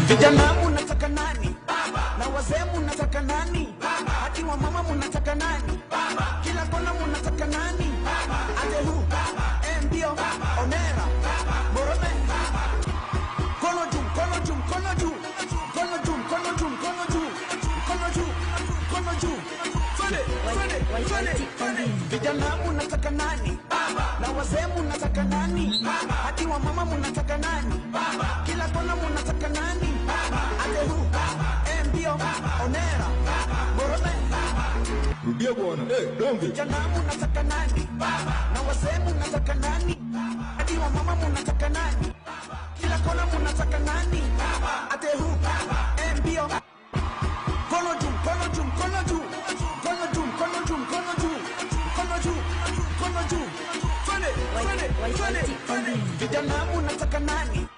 Vijana munataka nani? Na wazee munataka nani? Hadi wa mama munataka nani? Kila kona munataka nani? Atehu, Mbio, Onera, Borome. Kono juu, kono juu, kono juu. Kono juu, kono juu, kono juu. Kono juu, kono juu. Twende, twende, twende, twende. Vijana munataka nani? Na wazee munataka nani? Hadi wa mama munataka nani? Kila kona munataka nani? Atehu, Mbio, Onera, Borome. Rudia bwana. Donge. Vijana munataka nani? Na wazee munataka nani? Hadi wa mama munataka nani? Kila kona munataka nani? Atehu, Mbio. Kono juu, kono juu, kono juu. Kono juu, kono juu, kono juu. Kono juu, kono juu. Twende, twende, twende, twende. Vijana munataka nani?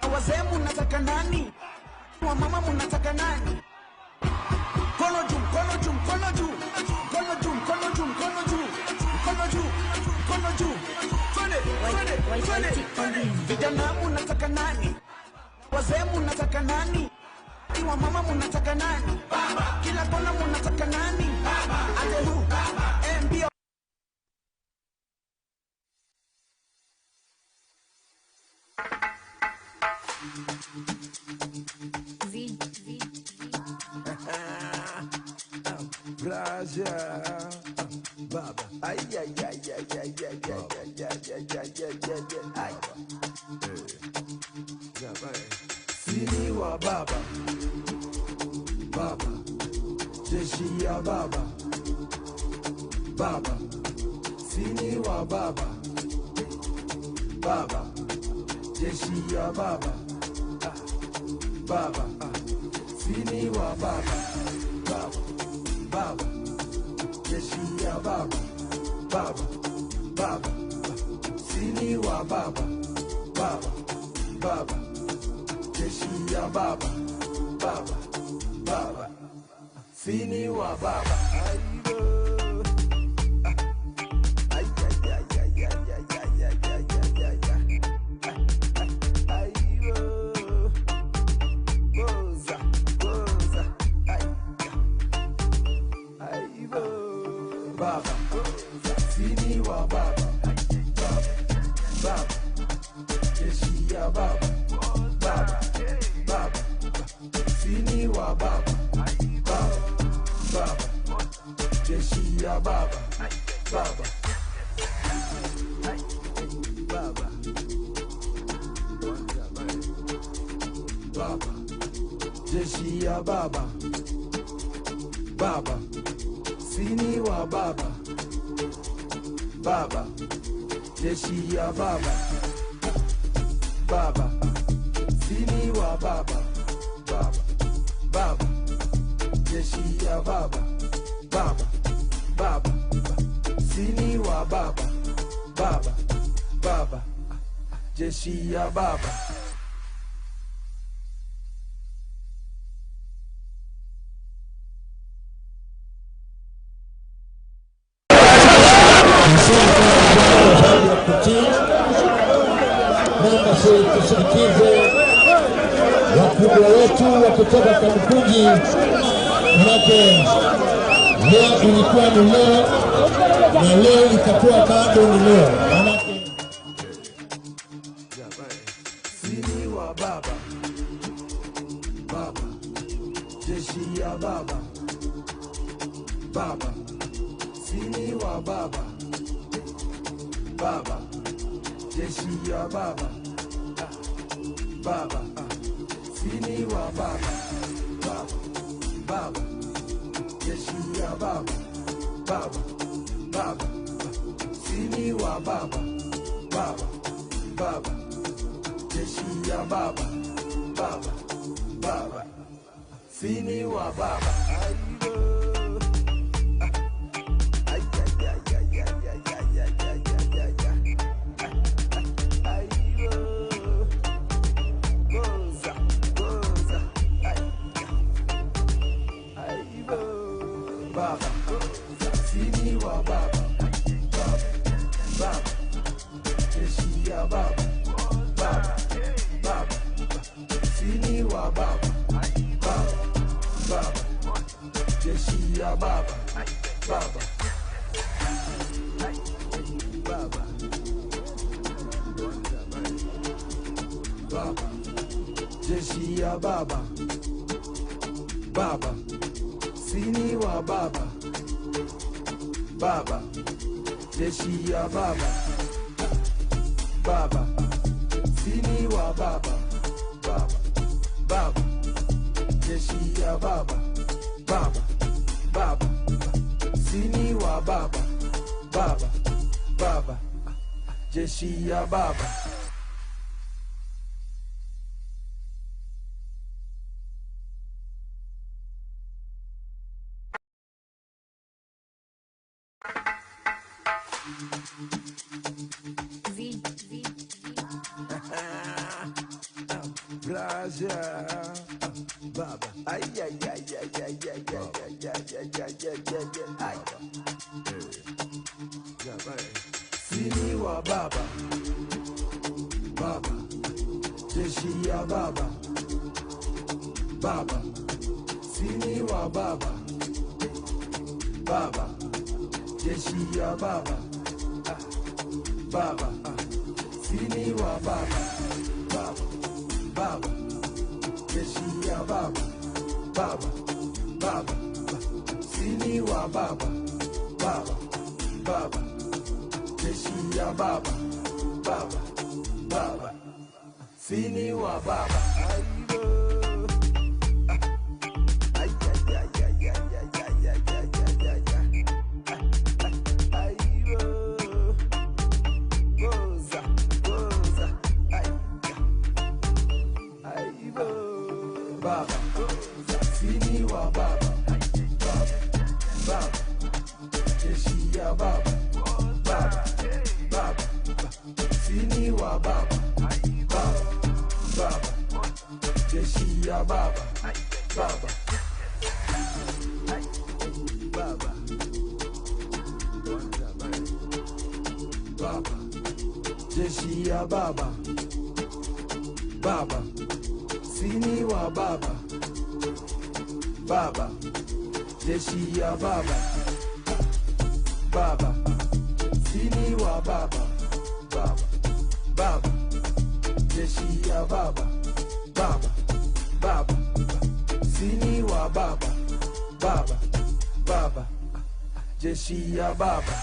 Na wazee munataka nani? Wa mama munataka nani? Vijana munataka nani? Wazee munataka nani? Wa mama munataka nani? Baba. Kila kona munataka nani? Baba. Ate who? Baba. MB. V, V, Braja Baba. Ay ay ay ay ay ay ay ay ay ay ay ay ay. Sini wa baba. Baba. Jeshi ya baba. Baba. Sini wa baba. Baba. Jeshi ya baba. Baba. Sini wa baba. Baba. Baba. Jeshi ya baba. Baba. Baba. Sini wa baba. Baba. Baba. Jeshi ya baba. Baba. Baba. Sini wa baba. Ay ay ay ay ay ay ay ay ay ay ay ay. Goza, goza. Ay ay. Baba. Sini wa baba. Baba. Baba. Jeshi ya baba. Baba. Baba. Sini wa baba. Baba. Baba. Jeshi ya baba. Baba. Baba. Baba. Jeshi ya baba. Baba. Sini wa baba. Baba. Jeshi ya baba. Baba. Sini wa baba. Baba. Baba. Jeshi ya baba. Baba. Baba. Sini wa baba. Baba. Baba. Jeshi ya baba. Tusindikize wakubwa wetu wa kutoka Kamukunji, manake leo ilikuwa ni leo na leo itakuwa bado ni leo. Manake Sini wa baba. Baba. Jeshi ya baba. Baba. Sini wa baba. Baba. Jeshi ya baba. Baba. Sini wa baba. Baba. Baba. Jeshi ya baba. Baba. Baba. Sini wa baba. Baba. Baba. Jeshi ya baba. Baba. Baba. Sini wa baba. Ay ay ay ay ay ay ay ay ay ay ay ay. Goza, goza. Ay ay. Baba. Sini wa baba. Baba. Baba. Jeshi ya baba. Baba. Baba. Sini wa baba. Baba. Baba. Jeshi ya baba. Baba. Baba. Baba. Jeshi ya baba. Baba. Sini wa baba. Baba. Jeshi ya baba. Baba. Sini wa baba. Baba. Baba. Jeshi ya baba. Baba. Baba. Sini wa baba. Baba. Baba. Jeshi ya baba. V, V, Braja Baba. Ay ay ay ay ay ay ay ay ay ay ay ay ay. Sini wa baba. Baba. Jeshi ya baba. Baba. Sini wa baba. Baba. Jeshi ya baba. Baba. Sini wa baba. Baba. Baba. Jeshi ya baba. Baba. Baba. Sini wa baba. Baba. Baba. Jeshi ya baba. Baba. Baba. Sini wa baba. Baba, sini wa baba, baba, baba, jeshi ya baba, baba, baba, sini wa baba, baba, baba, jeshi ya baba, baba, baba, baba, jeshi ya baba, baba. Sini wa baba, baba, jeshi ya baba, baba, sini wa baba, baba, baba, jeshi ya baba, baba, baba, sini wa baba, baba, baba, jeshi ya baba.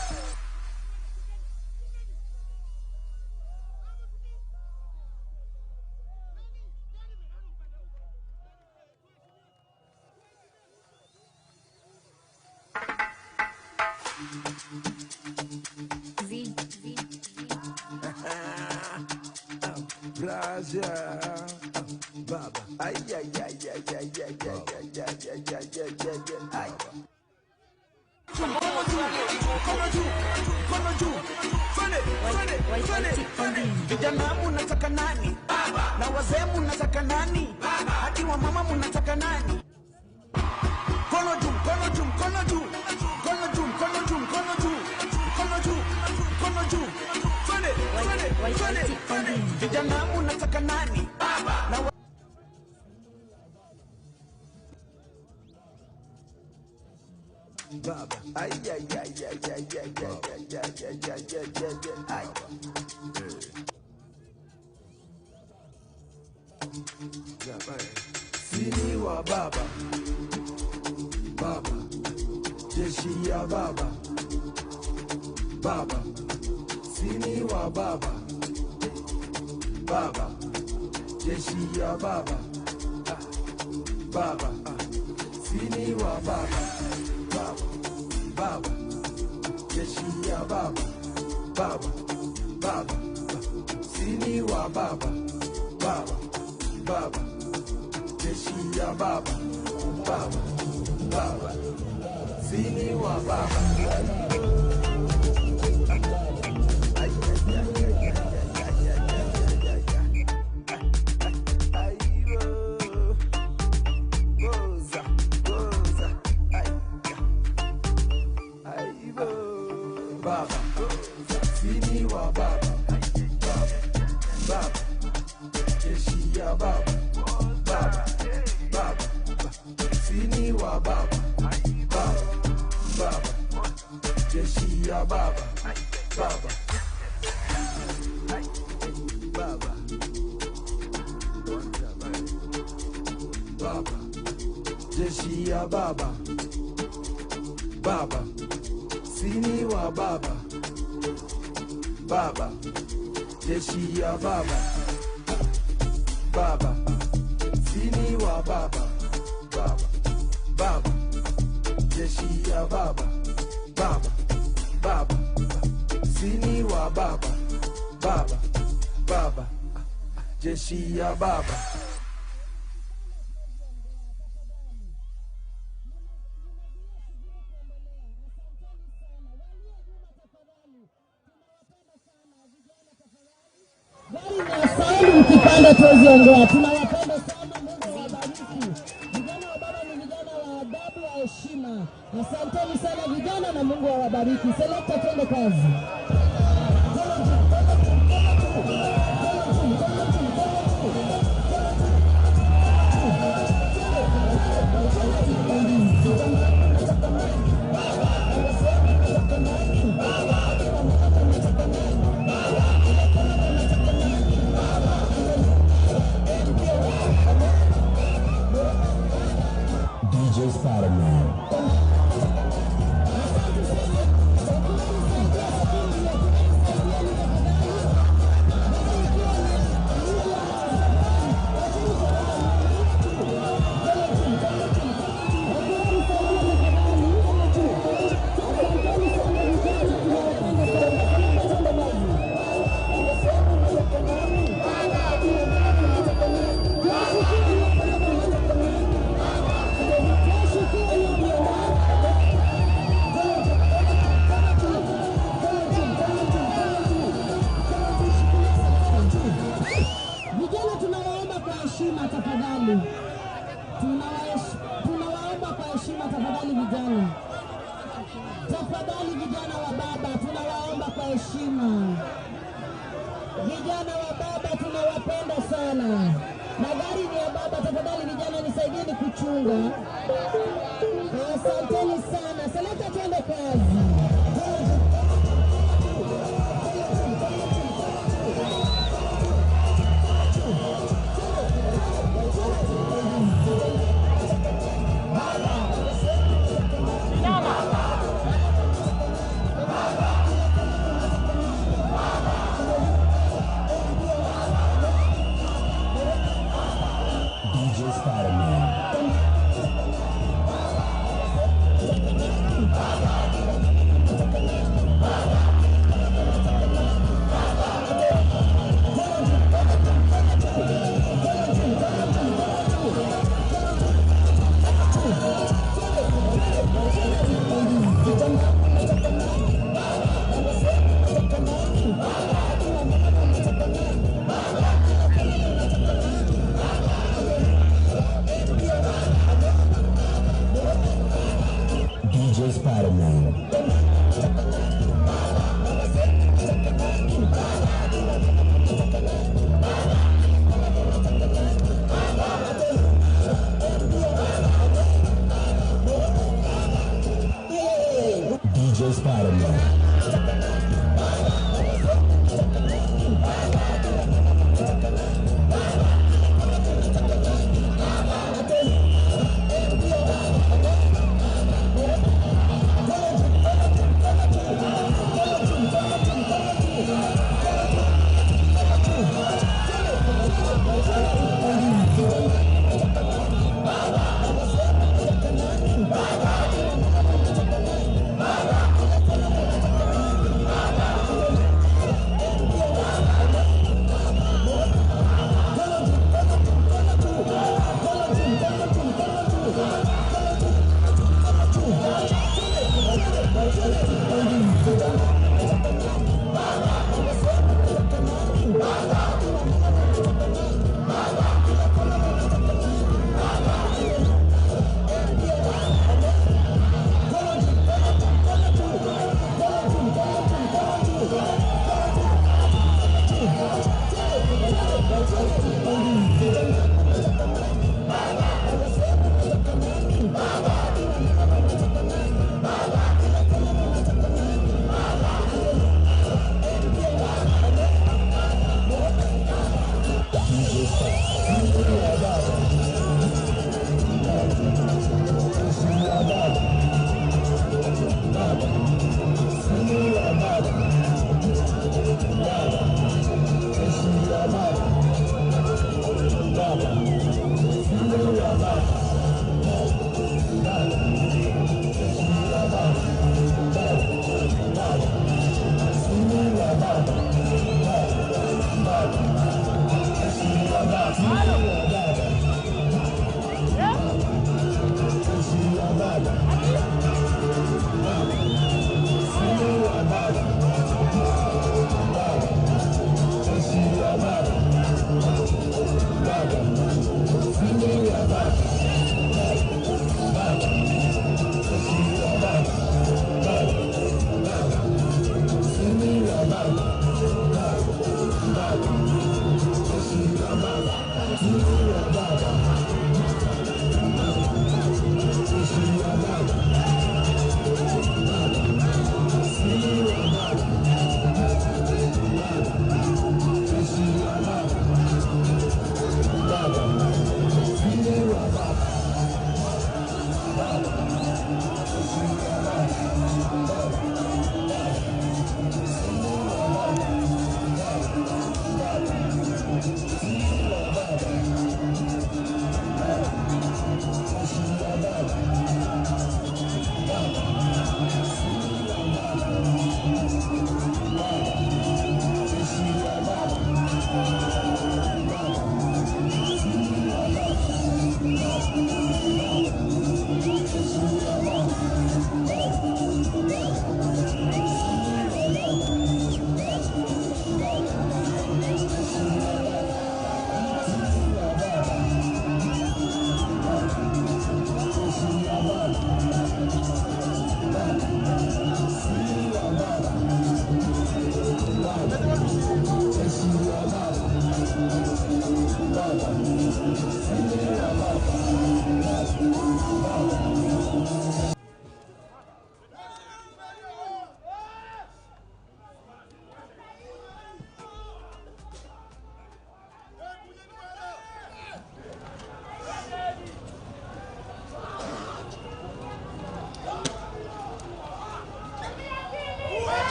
V, V, Braja, baba, ay ay ay ay ay ay ay ay ay ay ay ay ay. Vijana munataka nani? Na wazee munataka nani? Hadi wa mama munataka nani? Kono juu, kono juu, kono juu. Kono juu, kono juu, kono juu. Kono juu, kono juu. Twende, twende, twende, twende. Vijana munataka nani? Na baba, ay ay ay ay ay ay ay ay ay ay ay ay ay. Sini wa baba, baba, jeshi ya baba, baba, sini wa baba, baba, jeshi ya baba, baba, sini wa baba, baba, baba, jeshi ya baba, baba, baba, sini wa baba, baba, baba, jeshi ya baba, baba, baba, sini wa baba. Baba, sini wa baba, baba, baba, jeshi ya baba, baba, baba, sini wa baba, baba, baba, jeshi ya baba, baba, baba, baba, jeshi ya baba, baba. Sini wa baba, baba, jeshi ya baba, baba, sini wa baba, baba, baba, jeshi ya baba, baba, baba, sini wa baba, baba, baba, jeshi ya baba. Ukipanda tuwezi ongea. Tunawapenda sana, Mungu awabariki. Vijana wa baba ni vijana wa adabu, wa heshima. Asanteni sana vijana na Mungu awabariki. Selekta, twende kazi. Kono juu, kono juu, kono juu. Kono juu, kono juu, kono juu. vijana. Tafadhali vijana wa baba, tunawaomba kwa heshima. Vijana wa baba tunawapenda sana. Magari ni ya baba, tafadhali vijana nisaidieni kuchunga. Asanteni sana. Selekta, twende kazi. DJ Spider-Man. DJ Spider-Man. DJ Spider-Man.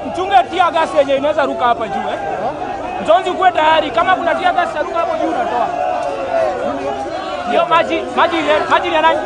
Mchunge tear gas yenye inaweza ruka hapa juu eh. Mzonzi ukuwe tayari kama kuna tear gas ruka hapo juu unatoa. Hiyo maji, maji ile, maji ni ya nani?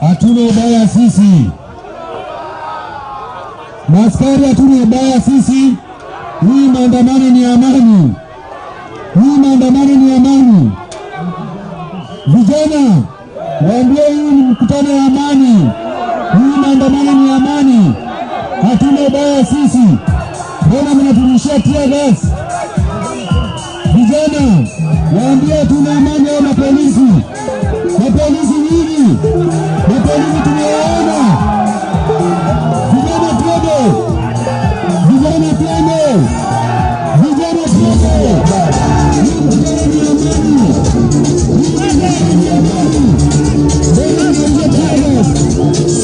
Hatuna ubaya sisi, maskari, hatuna ubaya sisi. Hii maandamano ni amani, hii maandamano ni amani. Vijana waambie hii ni mkutano wa amani, hii maandamano ni amani, hatuna ubaya sisi. Mbona mnaturushia tear gas? Vijana waambie hatuna amani. Hao mapolisi, mapolisi nyinyi, mapolisi tumewaona. Vijana twende, vijana twende, vijana twende. Hii mkutano ni amani, hii mkutano ni amani. Mbona mnarushia tear gas?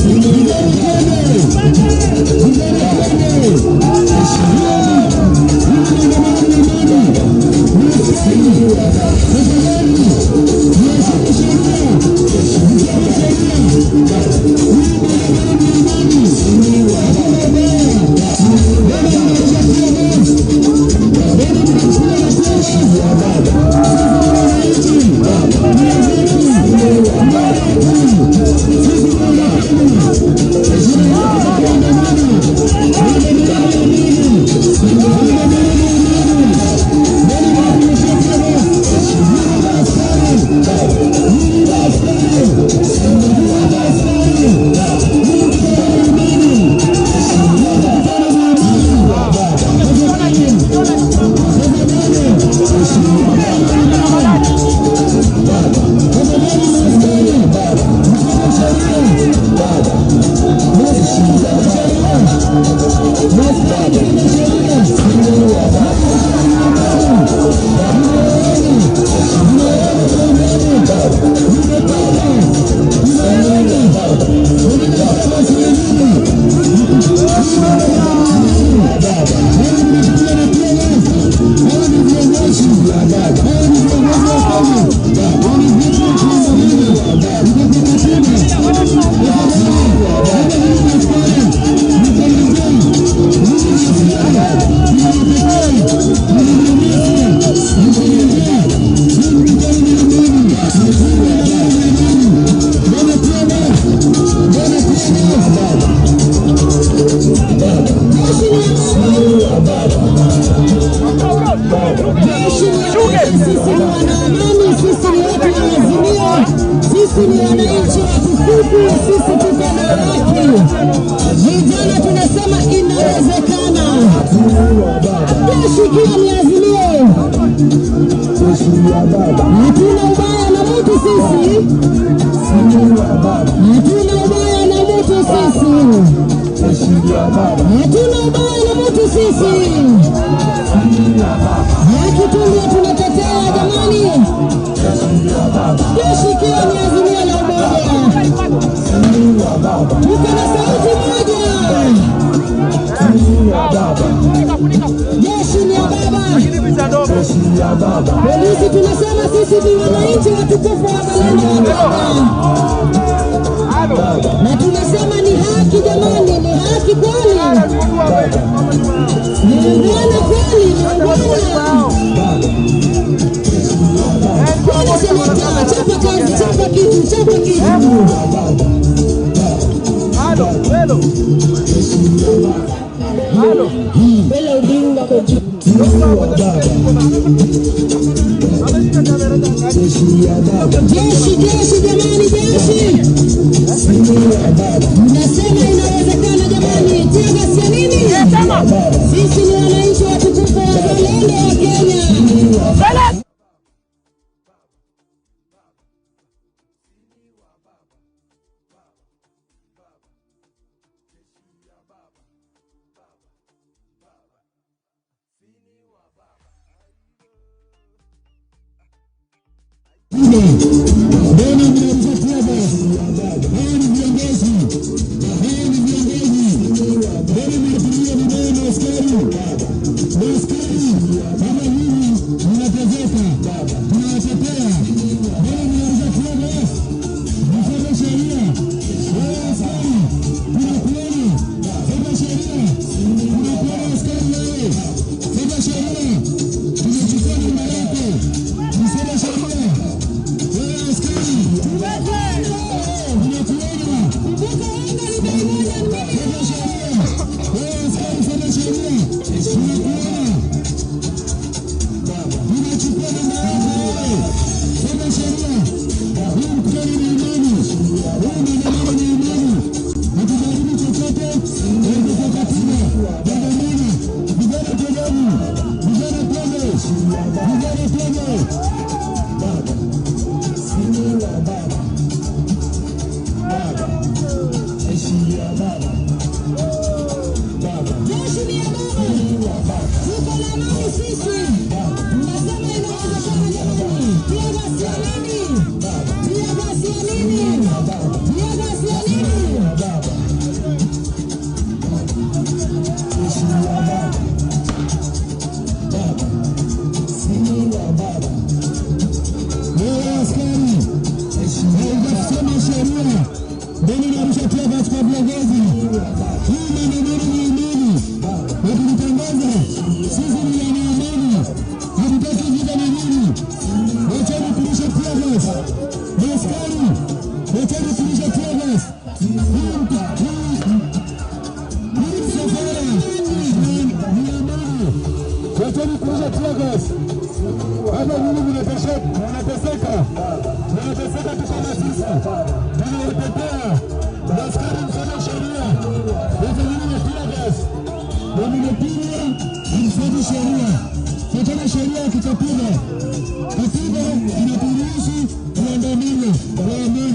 Sisi ni wananchi watukufu, sisi tuko na haki. Vijana tunasema inawezekana. Jeshi ikiwa ni Azimio, hatuna ubaya na mtu sisi, hatuna ubaya na mtu sisi, hatuna ubaya na mtu sisi. Haki tu ndio tunatetea jamani. Jeshi ikiwa ni Azimio la Umoja, tuko na sauti moja. Jeshi ni ya baba, polisi tunasema sisi ni wananchi watukufu wazalendo wa Kenya, na tunasema ni haki jamani, ni haki kweli, ni ungwana kweli, ni ungwana. Bwana seneta, chapa kazi, chapa kitu, chapa kitu. Bela Odinga kwa juu. Jeshi, jeshi jamani, jeshi. Mnasema inawezekana jamani. Tear gas ya nini? Sisi ni wananchi watukufu wazalendo wa Kenya. Mbona mnarusha tear gas? Hawa ni viongozi, hawa ni viongozi. Mbona mnatumia vibaya maaskari? Maaskari kama nyinyi mnateseka, tunawatetea. Mbona mnarusha tear gas? Mfuate sheria. Wewe askari, tunakuona. Fuata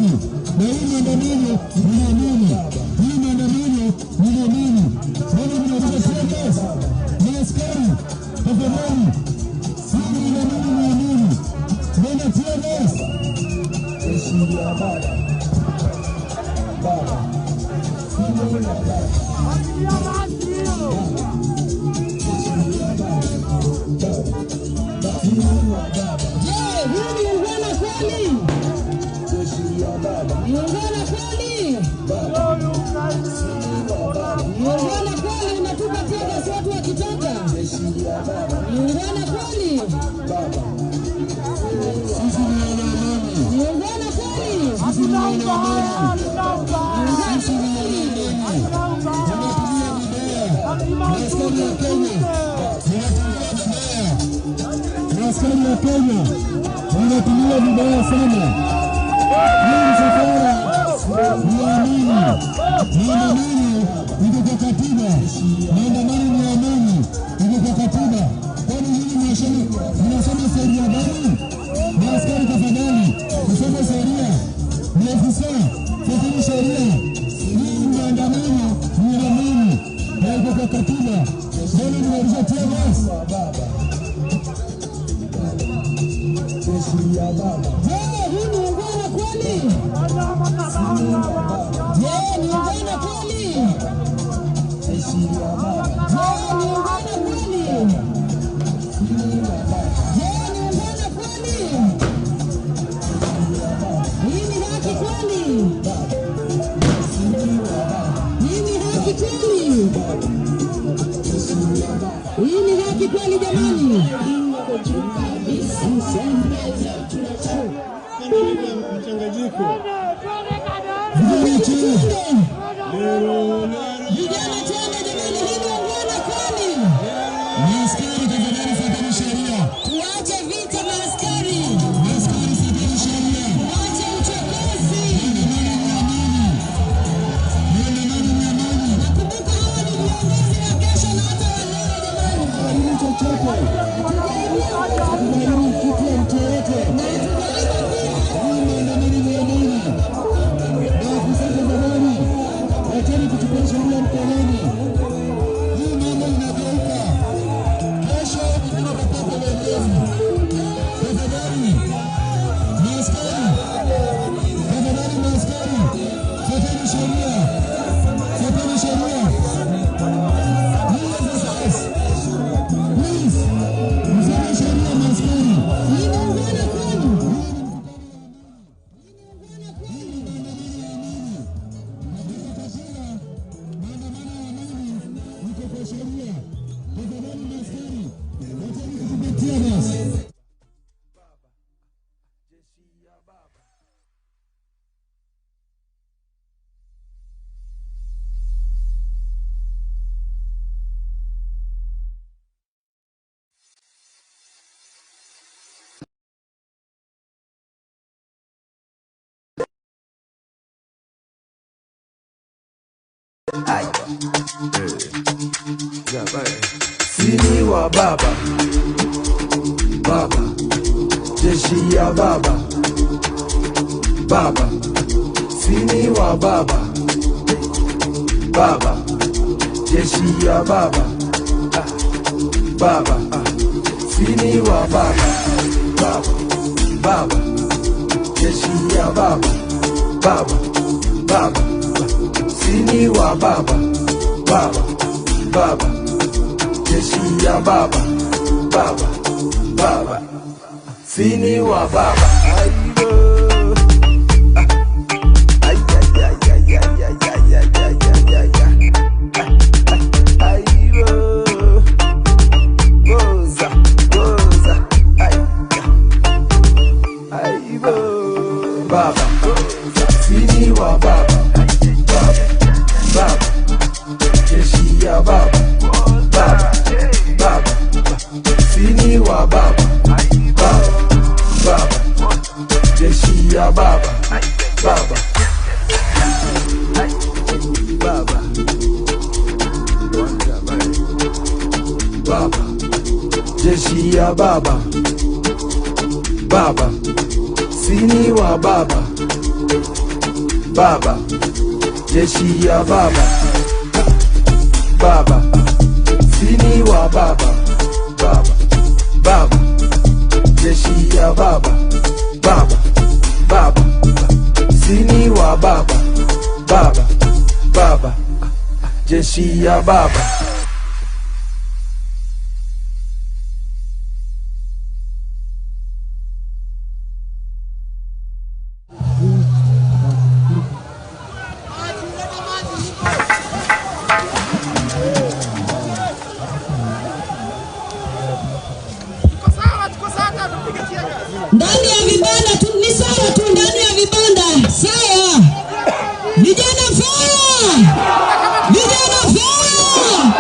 sheria, tunakuona askari wewe. Fuata sheria, tumechukua namba yako. Mfuate sheria. Askari wa Kenya wanatumia vibaya sana. Maandamano iko kwa katiba. Maandamano ni amani, iko kwa katiba. Kwani nyinyi mnasoma sheria gani? Maaskari tafadhali, msome sheria. Maafisa, fuateni sheria. Hii maandamano ni amani na iko kwa katiba. Mbona mnarusha tear gas? Je, hii ni ungwana kweli? Je, ni ungwana kweli? Je, ni ungwana kweli? Je, ni ungwana kweli? Hii ni haki kweli? Hii ni haki kweli? Hii ni haki kweli jamani? Vijana twende jamani, hii ni ungwana kweli? Maaskari tafadhali, fuateni sheria. Tuache vita maaskari. Maaskari fuateni sheria. Tuache uchokozi. Maandamano ni amani. Nakumbuka hawa ni viongozi wa kesho na hata wa leo jamani. Hatuharibu chochote. Hatuharibu kitu ya mtu yeyote. Na hatujaiba pia. Hii maandamano ni amani. Maafisa tafadhali, wacheni kuchukua sheria mkononi. Hii mambo inageuka. Kesho tunapata uongozi. Tafadhali maaskari, tafadhali maaskari, fuateni sheria, fuateni sheria. You officers, please, msome sheria maaskari. Hii ni ungwana kweli? Tear gas. Sini wa baba, baba, jeshi ya baba, baba, sini wa baba, baba, jeshi ya baba, baba, sini wa baba, baba, baba, jeshi ya baba, baba, baba, sini wa baba, baba, baba, jeshi ya baba, baba, baba, sini wa baba. Baba, sini wa baba, baba, baba, jeshi ya baba, baba, baba, sini wa baba, baba, baba, jeshi ya baba, baba, baba, baba, jeshi ya baba, baba, sini wa baba, baba, jeshi ya baba, baba, sini wa baba, baba, baba, jeshi ya baba, baba, baba, sini wa baba, baba, baba, jeshi ya baba. Ndani ya vibanda tu ni sawa tu, ndani ya vibanda sawa. Vijana fire! Vijana fire!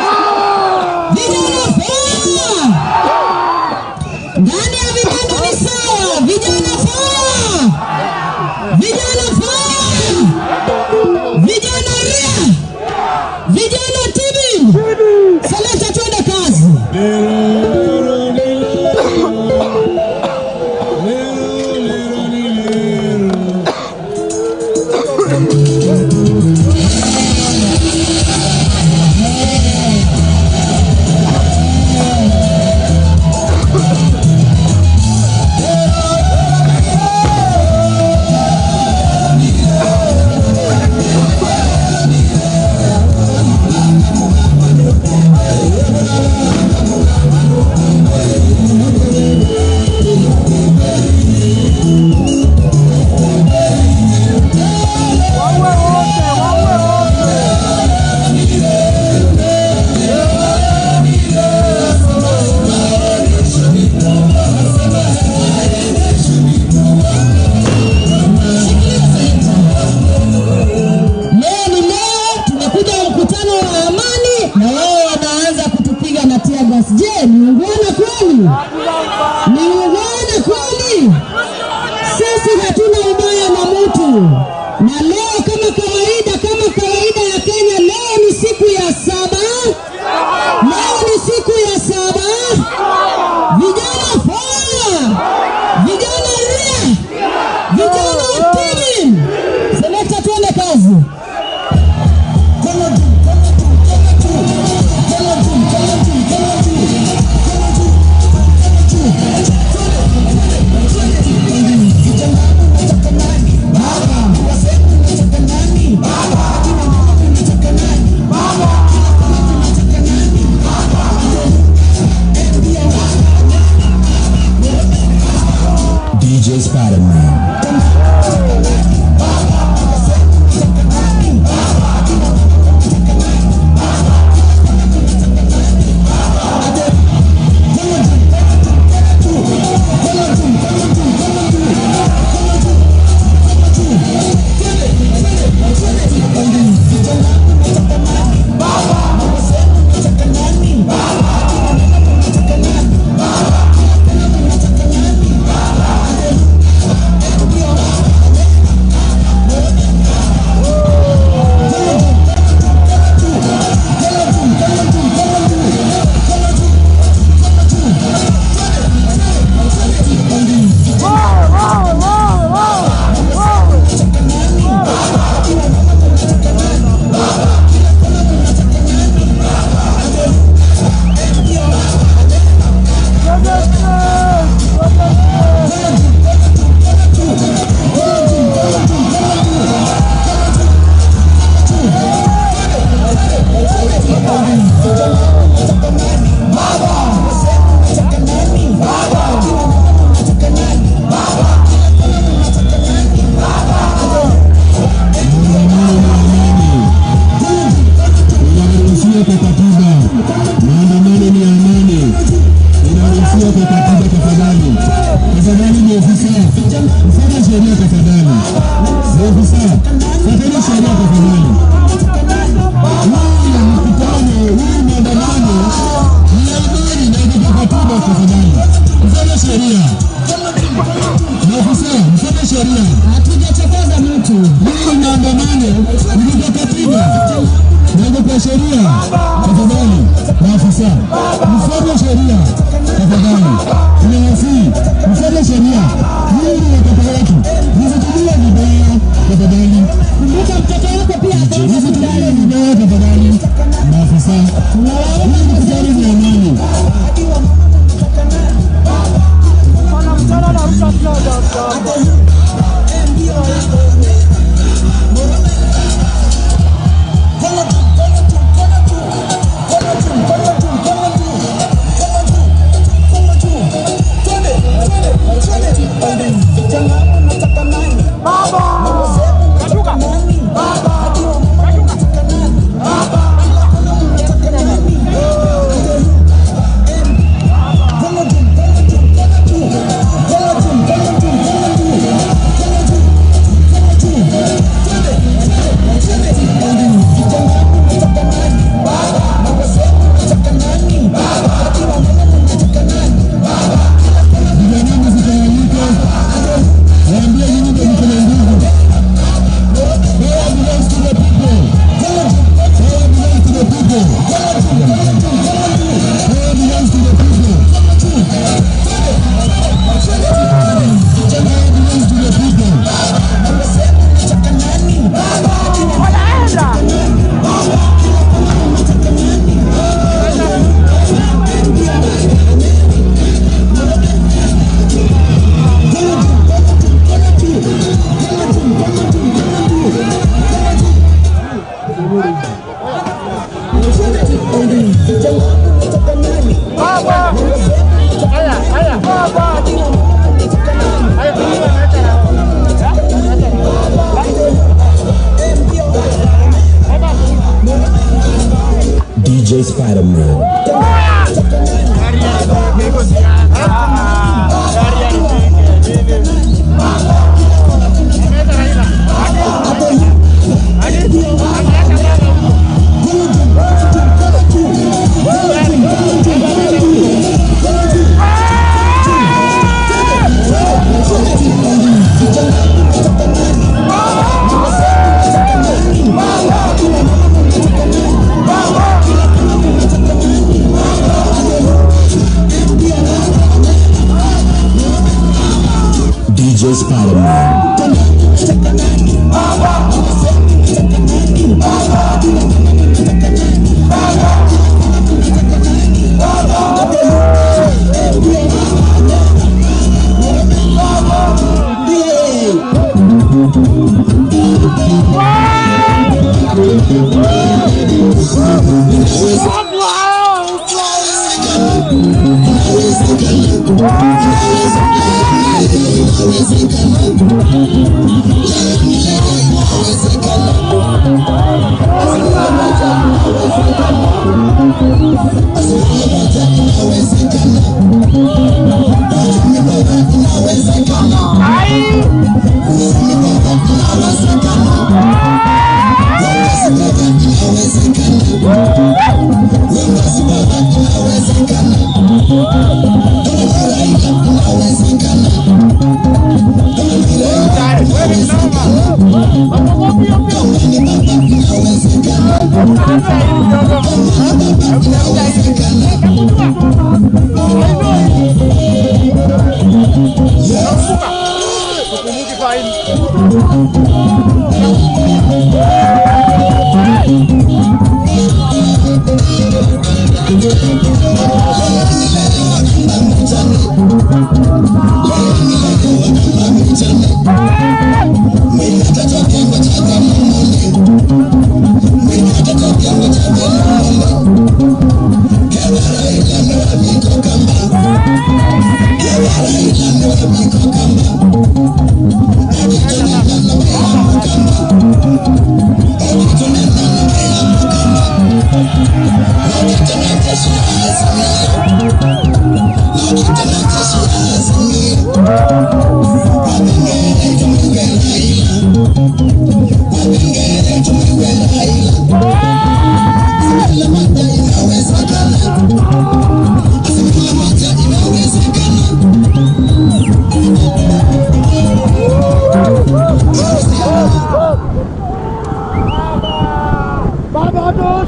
Sisi hatuna ubaya na mtu. Na leo kama kawaida ya Kenya, leo ni siku ya saba. Leo ni siku ya saba. Vijana fire! Vijana ria! Vijana timu! Selekta, tuende kazi. DJ Spider-Man. Inaruhusiwa kwa katiba. Maandamano ni amani. Inaruhusiwa kwa katiba, tafadhali. Tafadhali maofisa, mfuate sheria tafadhali. Maofisa, fuateni sheria tafadhali. Huu mkutano, huu maandamano ni amani na iko kwa katiba tafadhali. Mfuate sheria. Maofisa, mfuate sheria. Hatujachokoza mtu. Huu maandamano ni kwa katiba. Ndio kwa sheria tafadhali, maafisa mfuate sheria tafadhali, tunawasihi mfuate sheria. Hii ni watoto wetu, msitumie vibaya tafadhali. Kumbuka mtoto wako pia msitumie vibaya tafadhali, maafisa. Hii mkutano ni amani. DJ Spider-Man. DJ Spider-Man.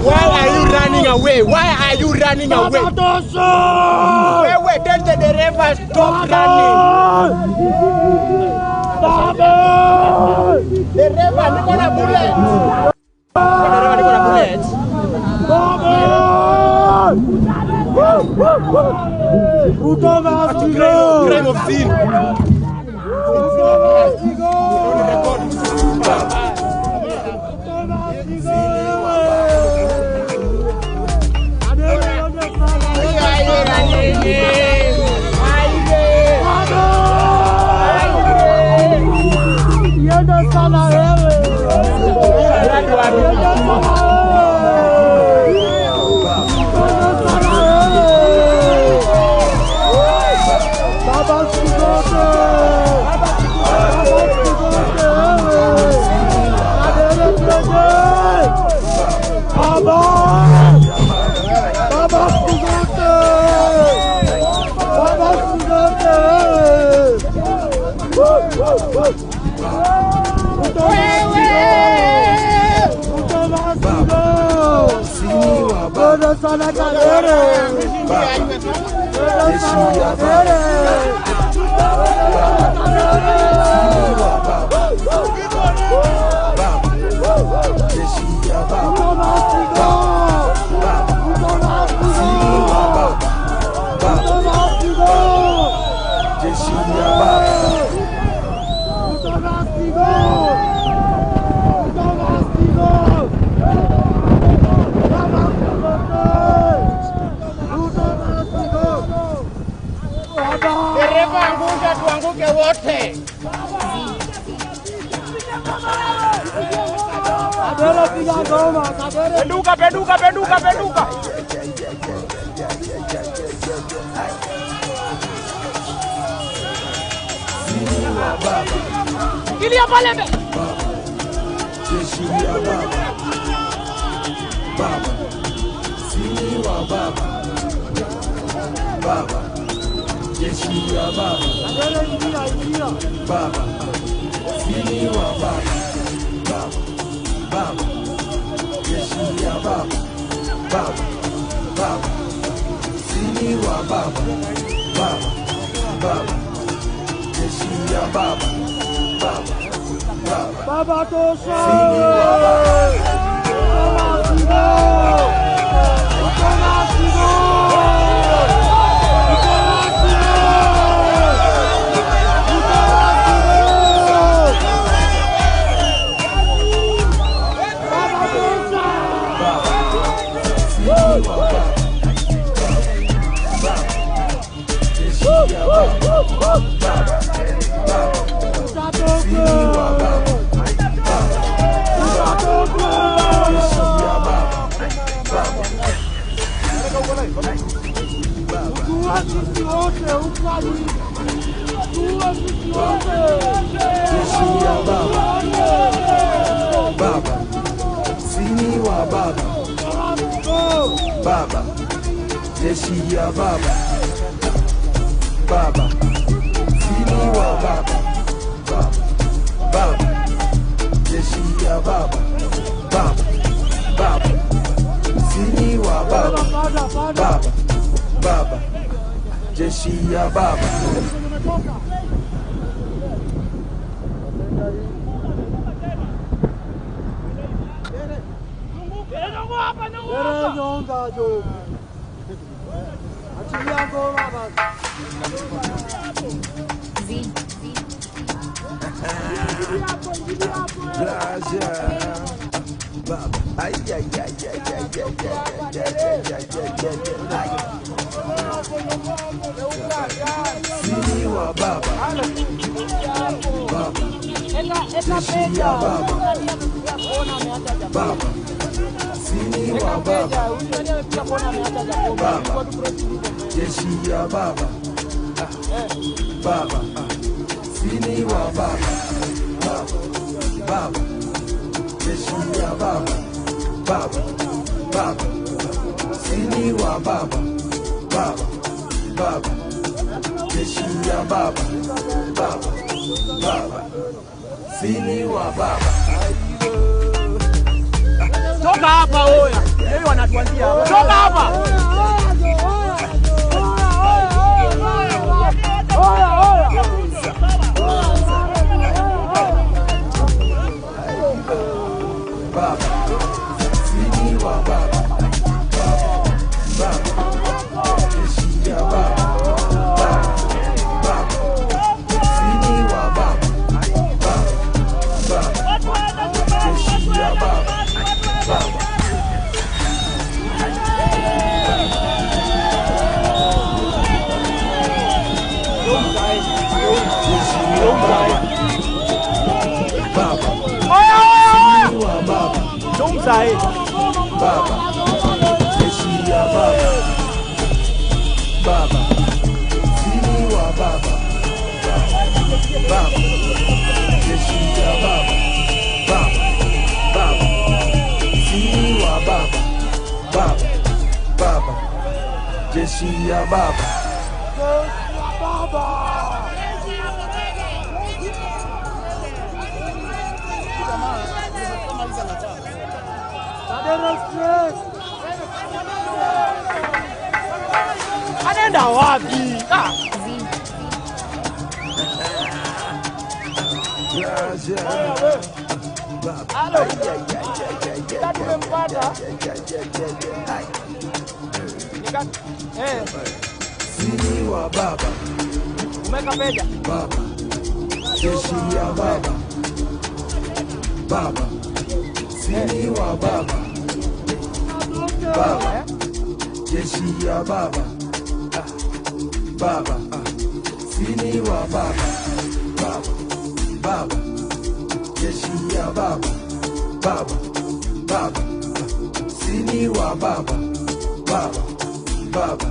Why are you running away? Why are you running away? Wewe, tell the driver stop running. Dereva, niko na bullet. Dereva, niko na bullet. Ruto must go. Crime of scene. Ruto must go. Dereva, angusha tuanguke wote. Penduka, penduka, penduka, penduka. Kilia pale mbele. Jeshi ya baba. Baba. Sini wa baba. Baba. Jeshi ya baba. Baba. Sini wa baba. Baba. Baba. Jeshi ya baba. Baba. Baba. Sini wa baba. Baba. Baba. Jeshi ya baba. Baba. Baba. Baba tosha. Sini wa baba. Baba, sini wa baba, baba, jeshi ya baba, baba, sini wa baba, baba, baba, jeshi ya baba, baba, baba, sini wa baba, baba, baba, jeshi ya baba. Sini wa baba, baba, jeshi ya baba, baba, sini wa baba, baba, jeshi ya baba, baba, sini wa baba, baba, baba, jeshi ya baba, baba, baba, sini wa baba, baba, baba, jeshi ya baba, baba, baba, sini wa baba. Toka hapa oya. Yeye wanatuanzia hapa. Toka hapa. Oya oya. Baba, sini wa baba, baba, jeshi ya baba, baba, baba, sini wa baba, baba, baba, jeshi ya baba, baba. Baba, sini wa baba, baba, jeshi ya baba, baba, sini wa baba, baba, jeshi ya baba, baba, baba, sini wa baba, baba, baba, jeshi ya baba. Baba. Anaenda wapi? Ah. Halo. Tumempata. Sini wa baba. Umeka pesa. Baba. Jeshi ya baba. Baba. Sini wa baba. Baba. Jeshi ya baba. Baba. Sini wa baba. Baba. Baba. Jeshi ya baba. Baba. Baba. Sini wa baba. Baba. Baba.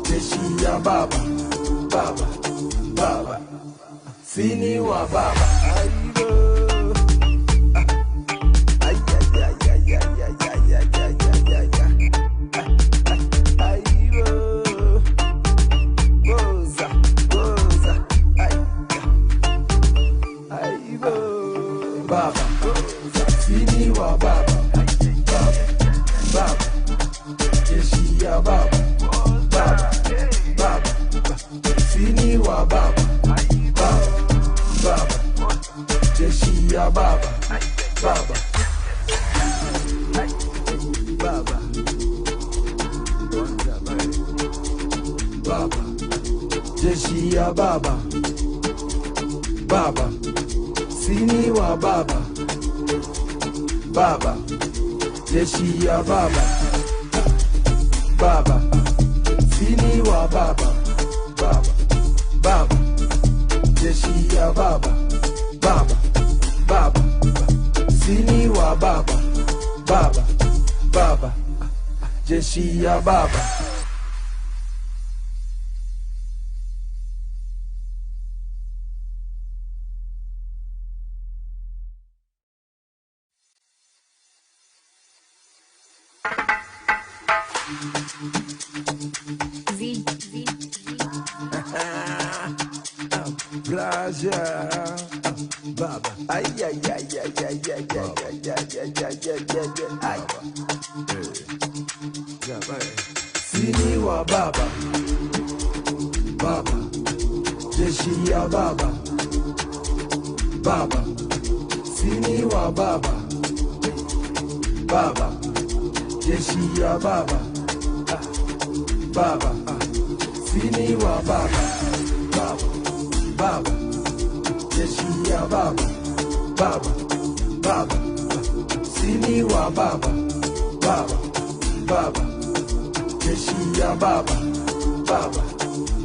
Jeshi ya baba. Baba. Baba. Sini wa baba. Baba, sini wa baba, baba, baba, jeshi ya baba, baba, baba, sini wa baba, baba, baba, baba, sini wa baba, baba, jeshi ya baba, baba, sini wa baba, baba, baba, jeshi ya baba, baba, baba, sini wa baba, baba, baba, jeshi ya baba. V, V, Pleasure, baba. Ay ay ay ay ay ay ay ay ay ay ay ay ay. Sini wa baba, baba, jeshi ya baba, baba, sini wa baba, baba, jeshi ya baba, baba, sini wa baba, baba, baba, jeshi ya baba, baba, baba, sini wa baba, baba, baba, jeshi ya baba, baba,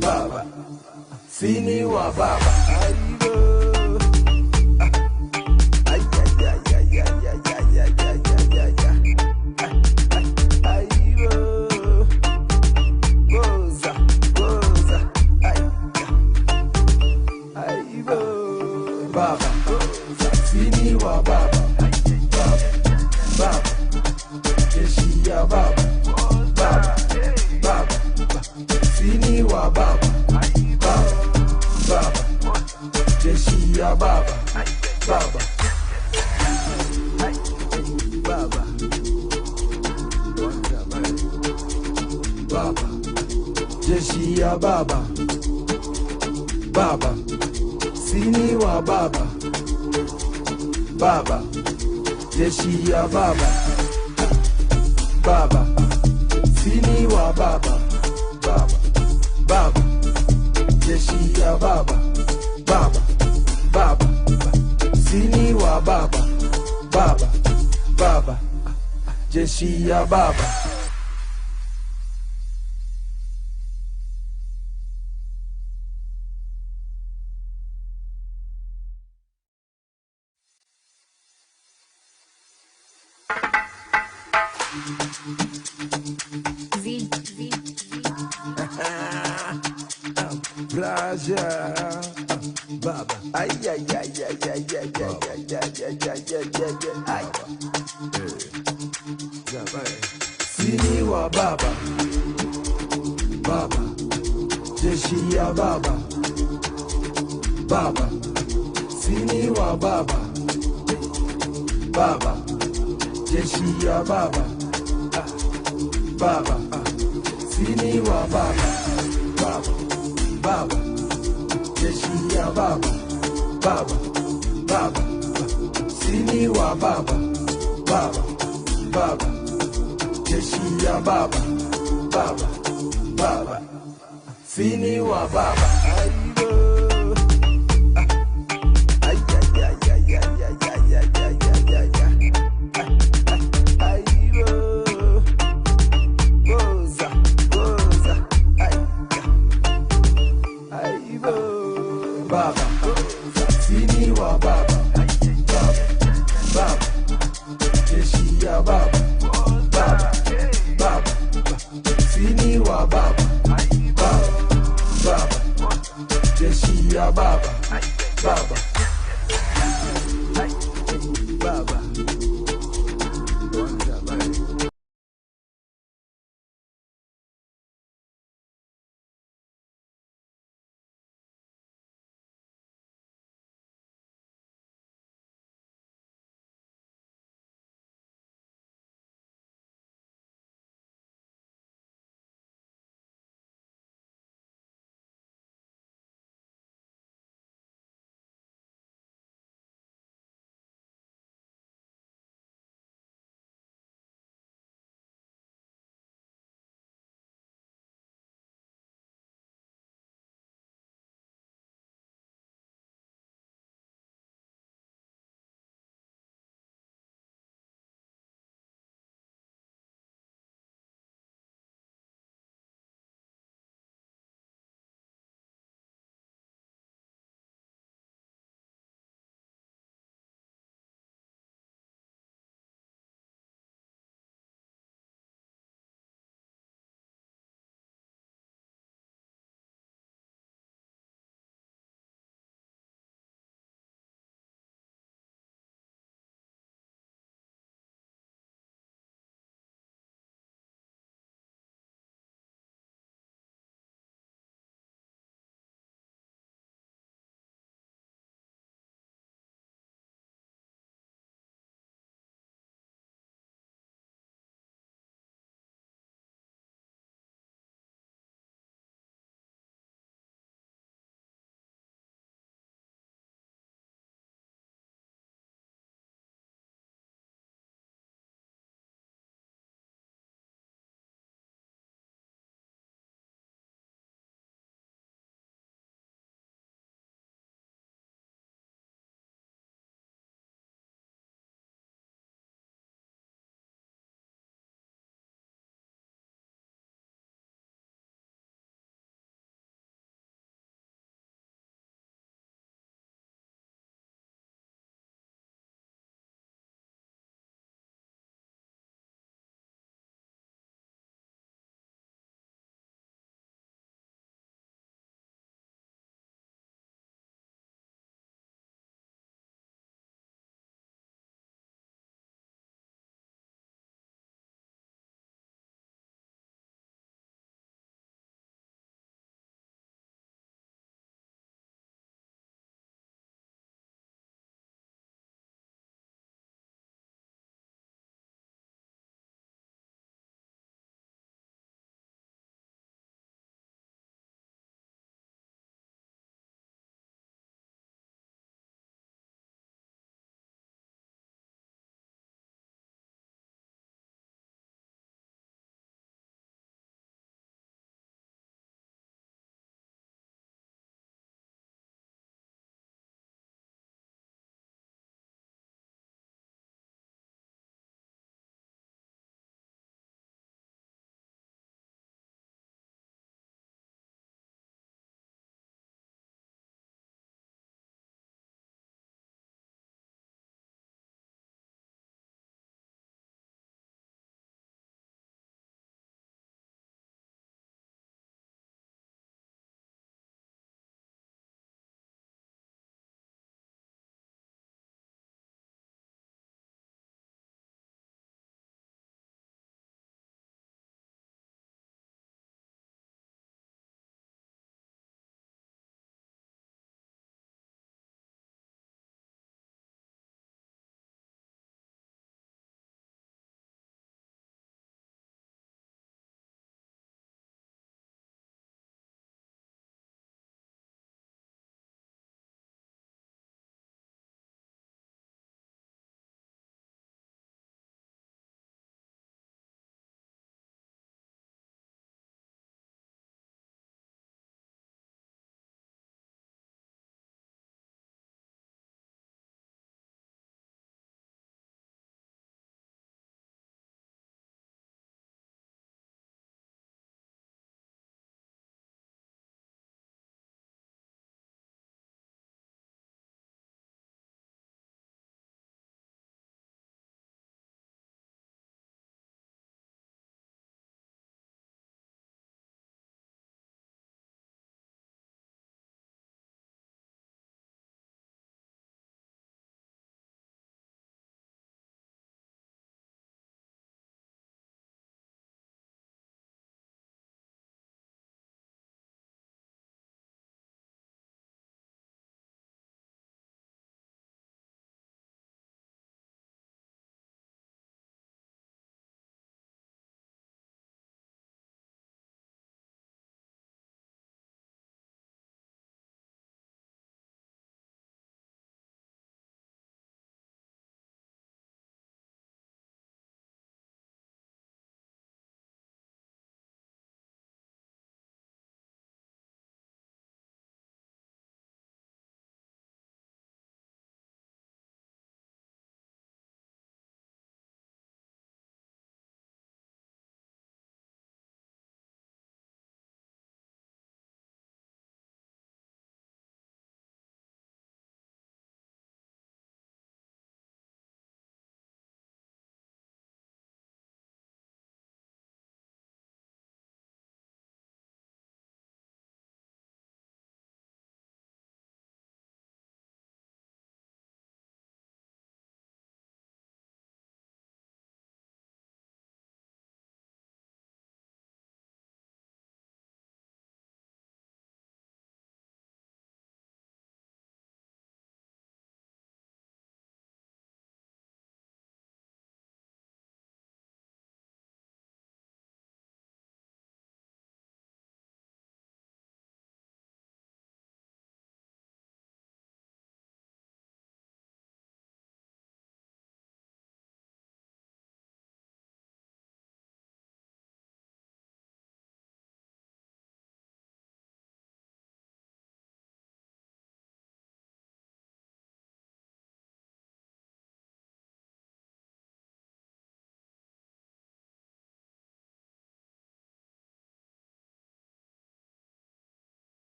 baba, sini wa baba. Ay ay ay ay ay ay ay ay ay ay ay ay. Goza, goza, ay, ay, baba, sini wa baba, baba, baba, jeshi ya baba, baba, baba, sini wa baba, baba, baba, jeshi ya baba, baba, baba, baba, jeshi ya baba, baba, sini wa baba, baba, jeshi ya baba, baba, sini wa baba, baba, baba, jeshi ya baba, baba, baba, sini wa baba, baba, baba, jeshi ya baba. V, V, Pleasure, baba. Ay ay ay ay ay ay ay ay ay ay ay ay ay. Sini wa baba, baba, jeshi ya baba, baba, sini wa baba, baba, jeshi ya baba, baba, sini wa baba, baba, baba, jeshi ya baba, baba, baba, sini wa baba, baba, baba, jeshi ya baba, baba, baba, sini wa baba. Ay ay ay ay ay ay ay ay ay ay ay ay. Goza, goza, ay, ay, baba, sini wa baba, baba, baba, jeshi ya baba, baba, baba, sini wa baba, baba, baba,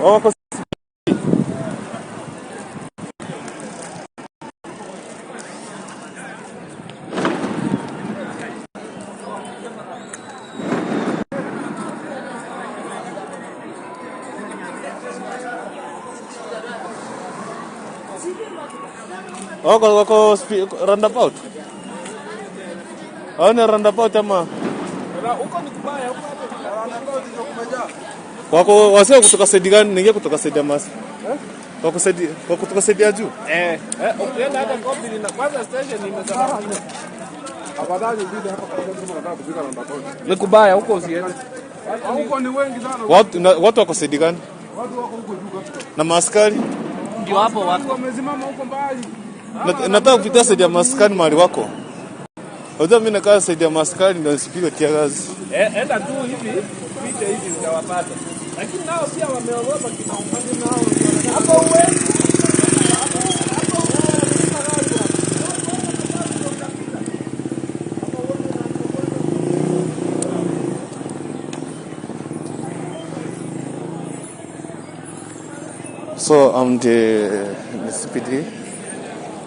Wako wako roundabout. Hawana roundabout ama huko ni kubaya, huko roundabout ndio kumejaa. Wako wasio kutoka side gani? Ningia kutoka side ya Masi. Wako side, wako kutoka side ya juu. Ukienda hata kopi na kwanza station imesababisha. Afadhali ubidi hapa kwa sababu unataka kufika roundabout. Ni kubaya huko usiende. Huko ni wengi sana. Watu wako side gani? Watu wako huko juu kabisa. Na maaskari? Ndio hapo wako. Wamesimama huko mbali. Nataka kupitia side ya maskani mahali wako. Unajua mimi nakaa side ya maskani ndio nisipigwe tear gas. Enda tu hivi, pite hivi utawapata. Lakini nao pia wameogopa kina upande nao. Hapo uwe. So I'm the CPD.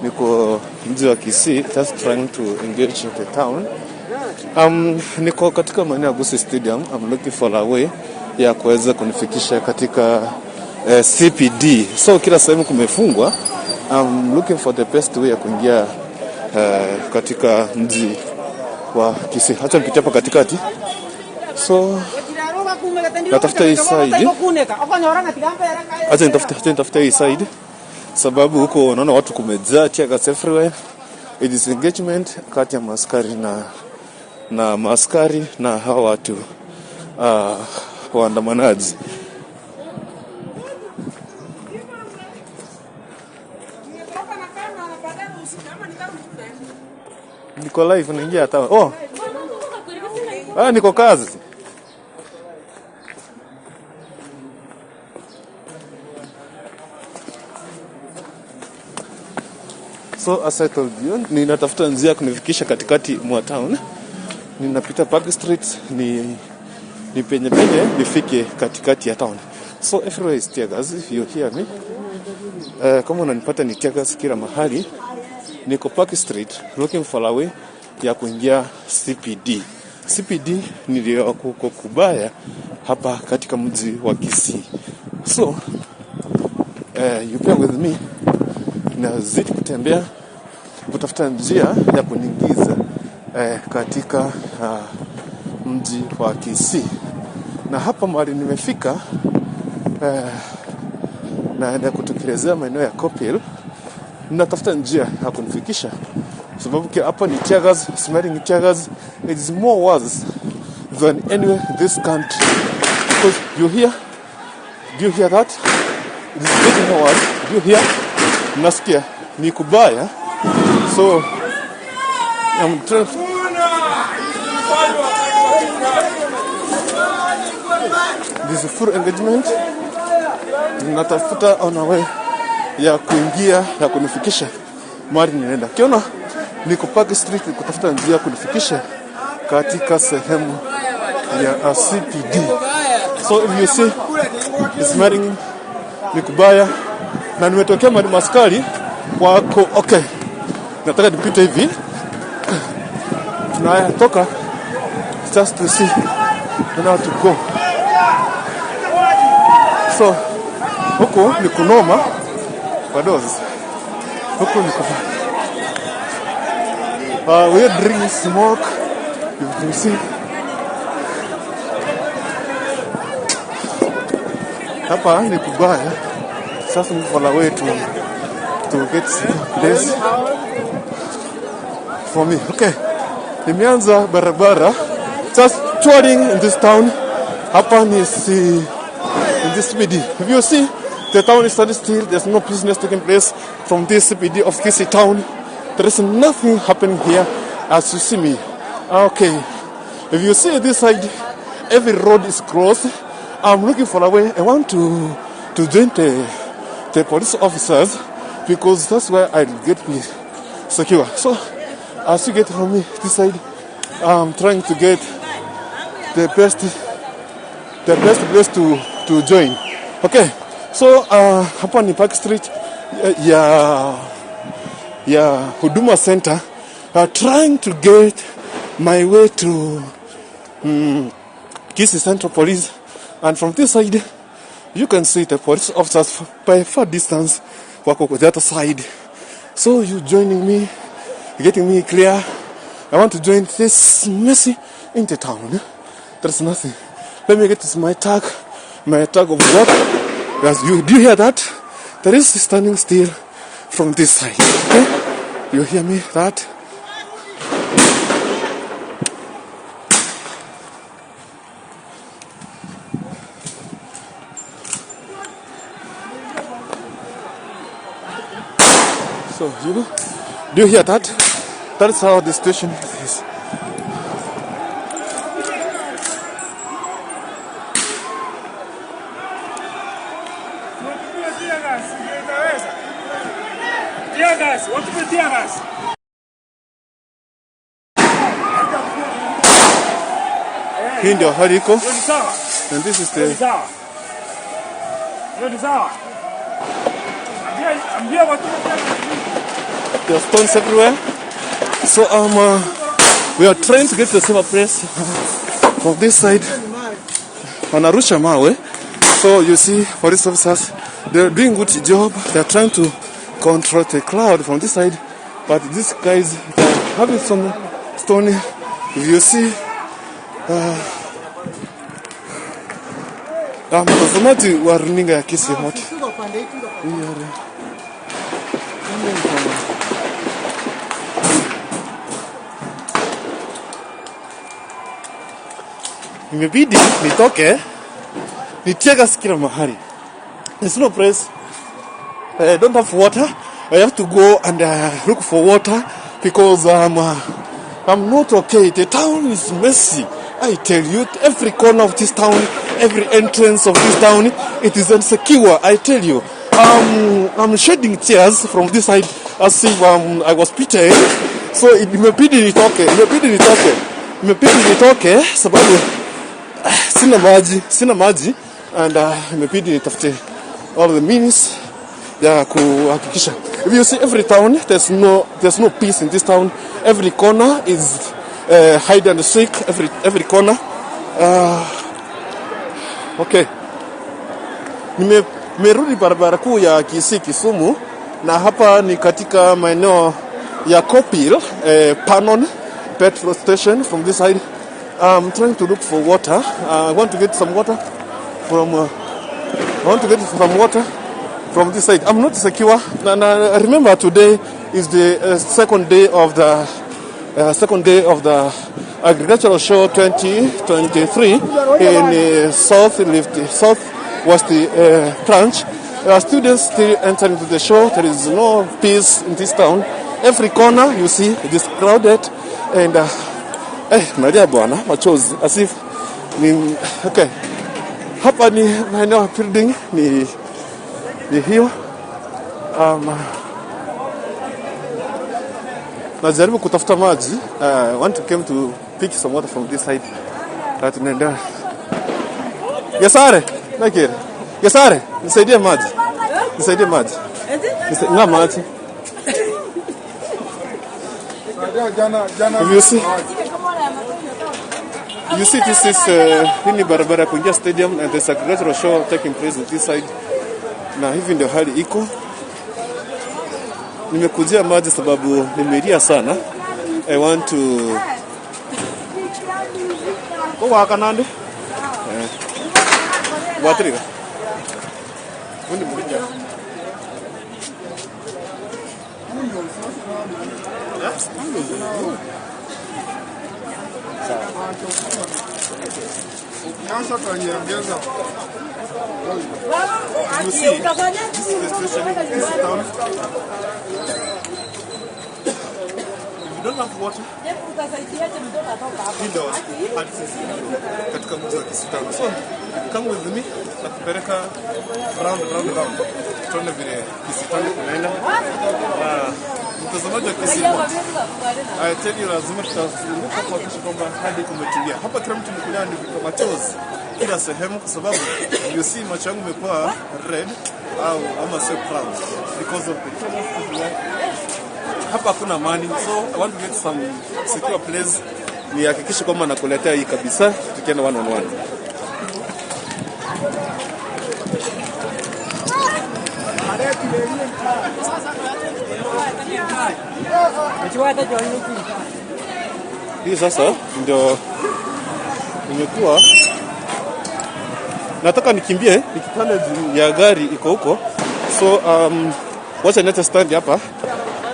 Niko mji wa Kisii, just trying to engage in the town. Niko katika maeneo ya Gusii Stadium. I'm looking for a way ya kuweza kunifikisha katika CPD. So kila sehemu kumefungwa. I'm looking for the best way ya kuingia katika mji wa Kisii. Acha nipitie hapa katikati. So natafuta hii side. Acha nitafute hii side. Sababu huko unaona watu kumejaa, tear gas everywhere. It is engagement kati ya maaskari na maaskari na hawa watu waandamanaji. Niko live, naingia hata. Oh. Niko kazi. So as I told you, ninatafuta njia ya kunifikisha katikati mwa town. Ninapita Park Street, ni penye penye nifike katikati ya town. So everywhere is tear gas, if you hear me. Kama unanipata ni tear gas kila mahali. Niko Park Street looking for a way ya kuingia CPD. CPD ndio kuko kubaya hapa katika mji wa Kisii. So you bear with me. Nazidi kutembea kutafuta njia ya kuniingiza katika mji wa Kisii. Na hapa mahali nimefika, naenda kutokelezea maeneo ya Kopil. Natafuta njia ya kunifikisha, sababu hapa ni tear gas, smelling tear gas. It is more worse than anywhere in this country. Because you hear, do you hear that? It is getting more worse. Do you hear? Nasikia ni kubaya. So I'm trying. This is full engagement. Natafuta on a way ya kuingia ya kunifikisha mahali ninaenda. Kiona niko Park Street kutafuta njia ya kunifikisha katika sehemu ya CPD. So if you see it's smelling ni kubaya. Na nimetokea mahali maskari wako. Okay, nataka nipite hivi. Tunatoka just to see how to go. So huko ni kunoma wadozi. Huko ni kubaya. We are drinking smoke. You can see. Hapa ni kubaya. Sasa mko la way to get this for me. Okay. Nimeanza barabara just touring in this town. Hapa ni si in this CBD. If you see, the town is standing still. There's no business taking place from this CBD of Kisii town. There is nothing happening here as you see me. Okay. If you see this side, every road is closed. I'm looking for a way. I want to join the police officers because that's where I'll get me secure. So as you get from me this side, I'm trying to get the best place to join. Okay, So hapa ni Park Street ya Huduma Center. Trying to get my way to Kisii Central Police, and from this side you can see the police officers by far distance wako the other side. So you joining me, getting me clear. I want to join this messy in the town. There's nothing. Let me get this my tag of work. Yes, you do you hear that? There is standing still from this side. Okay? You hear me? That? So you do you hear that? That's how the station is. Hii ndio hali iko. And this is the there are stones everywhere. So we are trying to get to the same place from this side. Wanarusha mawe. So you see police officers, they're doing good job. They're trying to control the crowd from this side, but these guys, they're having some stone. If you see mtazamaji wa runinga ya Kisii Hot, imebidi nitoke nitie gas kila mahali. There's no place. I don't have water. I have to go and look for water because I'm not okay. The town is messy. I tell you, every corner of this town, every entrance of this town, it is insecure. I tell you, I'm shedding tears from this side as if I was beaten. So imebidi nitoke, imebidi nitoke sababu sina maji, and imebidi nitafute all the means ya kuhakikisha. If you see every town, there's no peace in this town. Every corner is hide and seek. Every corner. Okay. Nimerudi barabara kuu ya Kisii Kisumu, na hapa ni katika maeneo ya Kopil, Panon petrol station. From this side, I'm trying to look for water. I want to get some water from I want to get some water from this side. I'm not secure. And remember, today is the second day of the agricultural show 2023 in South Rift, Southwest branch. Students still entering into the show. There is no peace in this town. Every corner you see it is crowded, and nalia bwana, machozi as if ni okay. Hapa ni maeneo ya building ni hiyo. Najaribu kutafuta maji. I want to came to pick some water from this side. But tunaenda. Yesare, nakiri. Yesare, nisaidie maji. Nisaidie maji. Nga maji. If you see this is hii ni barabara ya kuingia stadium, and there's a agricultural show taking place on this side. Na hivi ndio hali iko. Nimekujia maji sababu nimelia sana. I want to Ko waka nande? Eh. Watrika. Undi mmoja. Ukianza utaniongeza. You see, this is the situation in this town. If you don't have water, hii ndio hali sisi katika mji wa Kisii town. So, come with me, nakupeleka round round round. Tuone vile Kisii town kunaenda. Na mtazamaji wa Kisii Hot, I tell you, lazima tutazunguka kuhakikisha kwamba hadi kumetulia. Hapa kila mtu mkulia ni vitoa machozi. kila sehemu, kwa sababu you see macho yangu imekuwa red au ama so proud because of the chaos everywhere. Hapa hakuna amani, so I want to get some secure place, nihakikishe kwamba nakuletea hii kabisa, tukienda one on one. Hii sasa ndio nimekuwa nataka nikimbie nikipanda juu ya gari iko huko, so wacha niache stand hapa.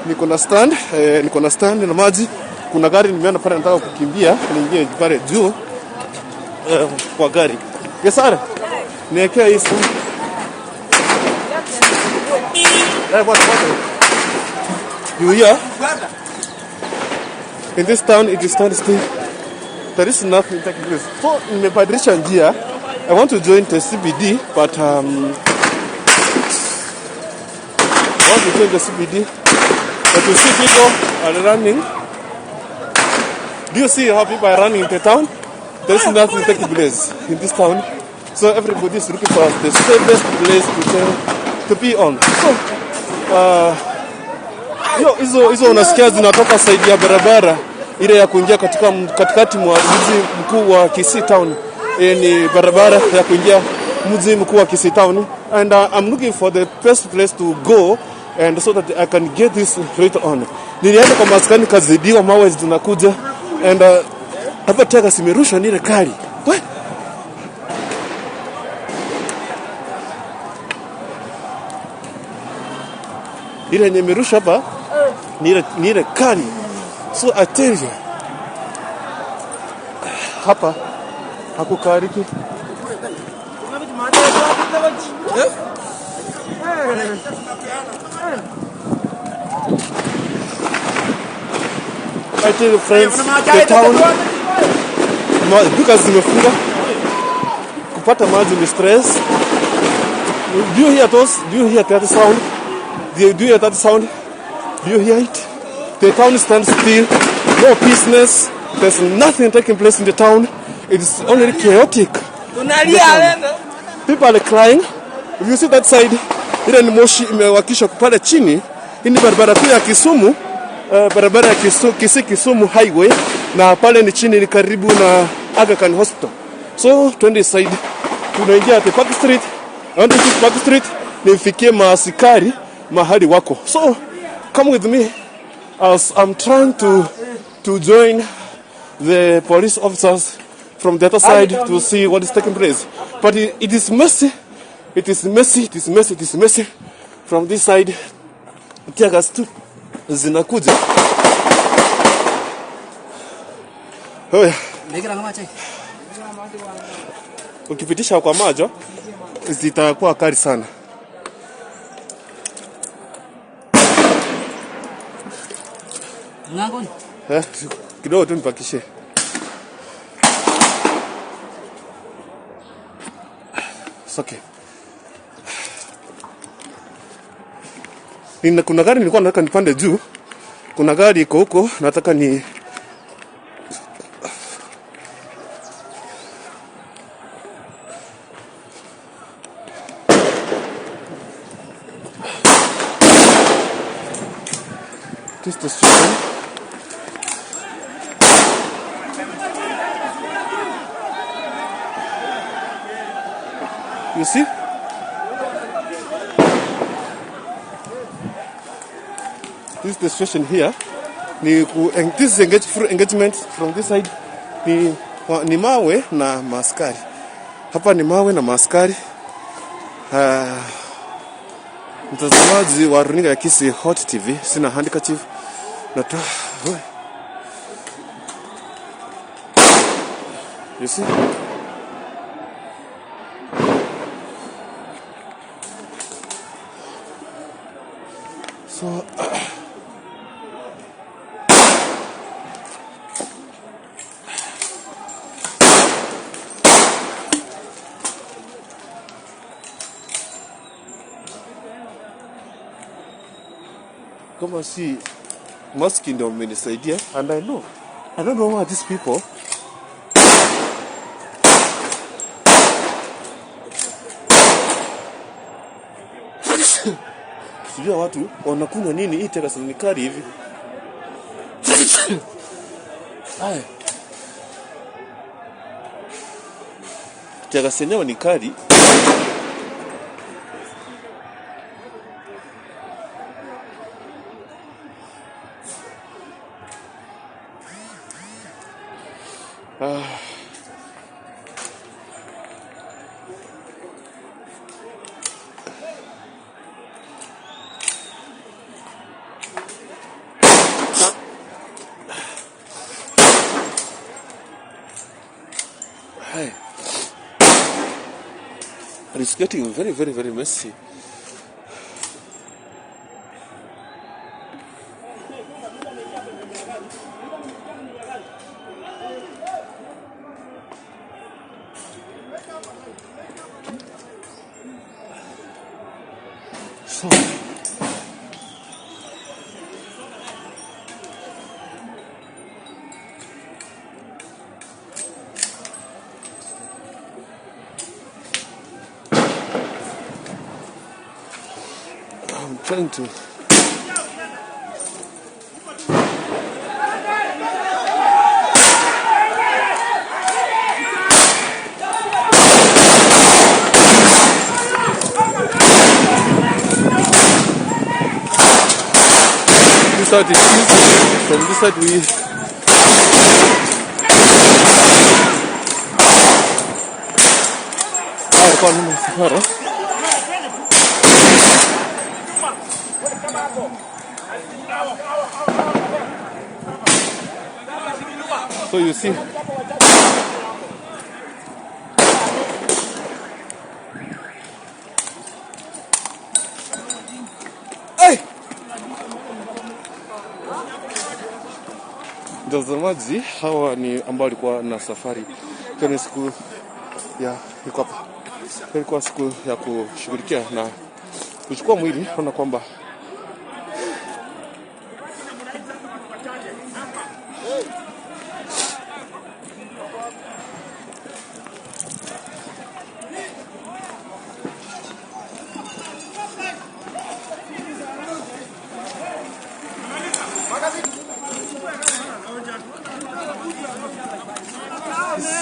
Niko na stand, niko na stand na maji. Kuna gari nimeona pale, nataka kukimbia niingie pale juu kwa gari. Yes sir, niwekea hii simu. What? You hear? In this town it is standstill. There is nothing taking place. So nimebadilisha njia. I want to join the CBD, but I want to join the CBD. But you see people are running. Do you see how people are running in the town? There is nothing taking place in this town. So everybody is looking for the safest place to be on. So hizo unasikia zinatoka side ya barabara ile ya kuingia katika katikati mwa mji mkuu wa Kisii town. Ni barabara ya kuingia mji mkuu wa Kisii town, and I'm looking for the best place to go and so that I can get this right on. Nilienda kwa maskani kazidiwa, mawe zinakuja and hapa tega simerusha nile kali. We? Ile yenye imerusha hapa ni ile kali. So I tell you, hapa hakukariki. I tell you friends, the town duka zimefunga, kupata maji ni stress. Do you hear those? Do you hear that sound? Do you hear that sound? Do you hear it? The town stands still. No business. There's nothing taking place in the town. It's only chaotic. People are crying. If you see that side, ile ni moshi imewakishwa pale chini. Hii ni barabara kuu ya Kisumu, barabara ya Kisii Kisumu highway, na pale ni chini ni karibu na Aga Khan Hospital. So twende side, tunaingia at Park Street. I want to see Park Street, nifikie maaskari mahali wako. So come with me as I'm trying to join the police officers from the other side to see what is taking place. But it is messy. It is messy, it is messy, it is messy. From this side, tear gas tu zinakuja. Oh yeah. Ukipitisha kwa macho zitakuwa kali sana. Kidogo tu nipakishe. It's okay. Kuna gari nilikuwa nataka nipande juu. Kuna gari iko huko nataka ni This is the street. You see? This is the situation here. This is engagement from this side. Ni mawe na maskari. Hapa ni mawe na maskari. Mtazamaji wa runinga ya Kisii Hot TV, sina handkerchief. Natoa. You see? So kama si maski ndio mmenisaidia, and I know I don't know why these people. Sijui watu wanakunywa nini, hii teargas ni kali hivi. Haya. Teargas yenyewe ni kali. Ah. Hi. But it's getting very, very, very messy. So I'm trying to this side is easy. From this side we kwa nini msafara? So you see, hey! Mtazamaji, hawa ni ambao walikuwa na safari. Kwa siku ya iko hapa. Ilikuwa siku ya kushughulikia na kuchukua mwili, ona kwamba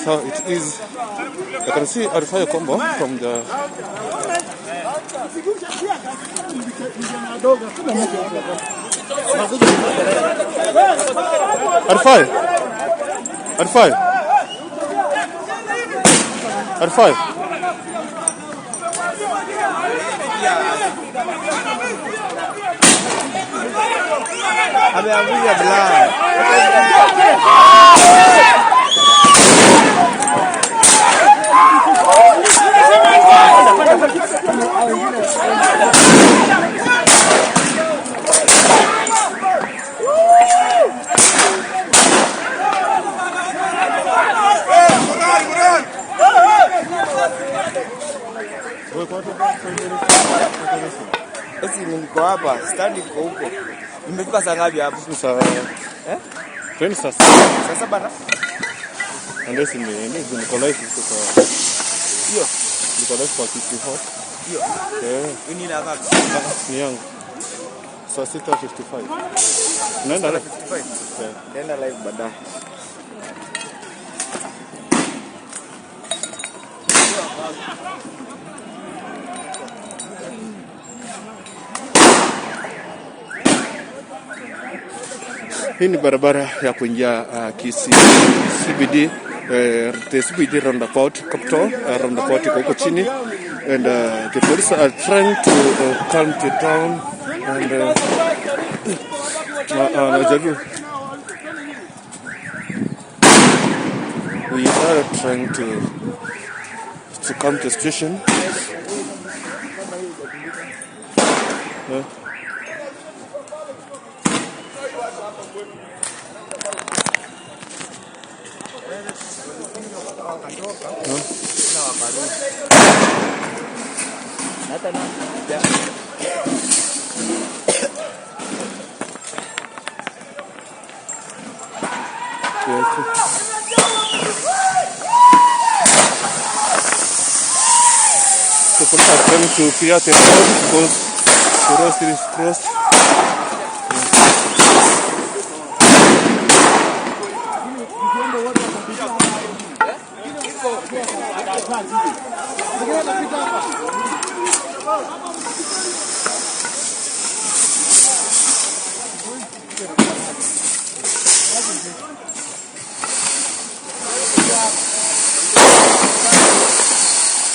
so it is. I can see Arifaya Kombo from the Arifai. Arifai. Arifai. Ameanguka bla. Sasa niko hapa, stand iko huko. Nimefika saa ngapi hapo? Saa eh? Saa sasa bana. Andesi ni niko live kutoka. Hiyo. Niko live kwa Kiki Hot. Hiyo. Eh. Ni la ngapi? Ni yangu. Saa 6:55. Unaenda live 55? Yeah. Nenda live baadaye. Hii ni barabara ya kuingia Kisii CBD, the CBD roundabout, capital roundabout iko huko chini, and the police are trying to calm the town and najaribu, we are trying to calm the situation. The police are trying to clear the road because The road still is crossed.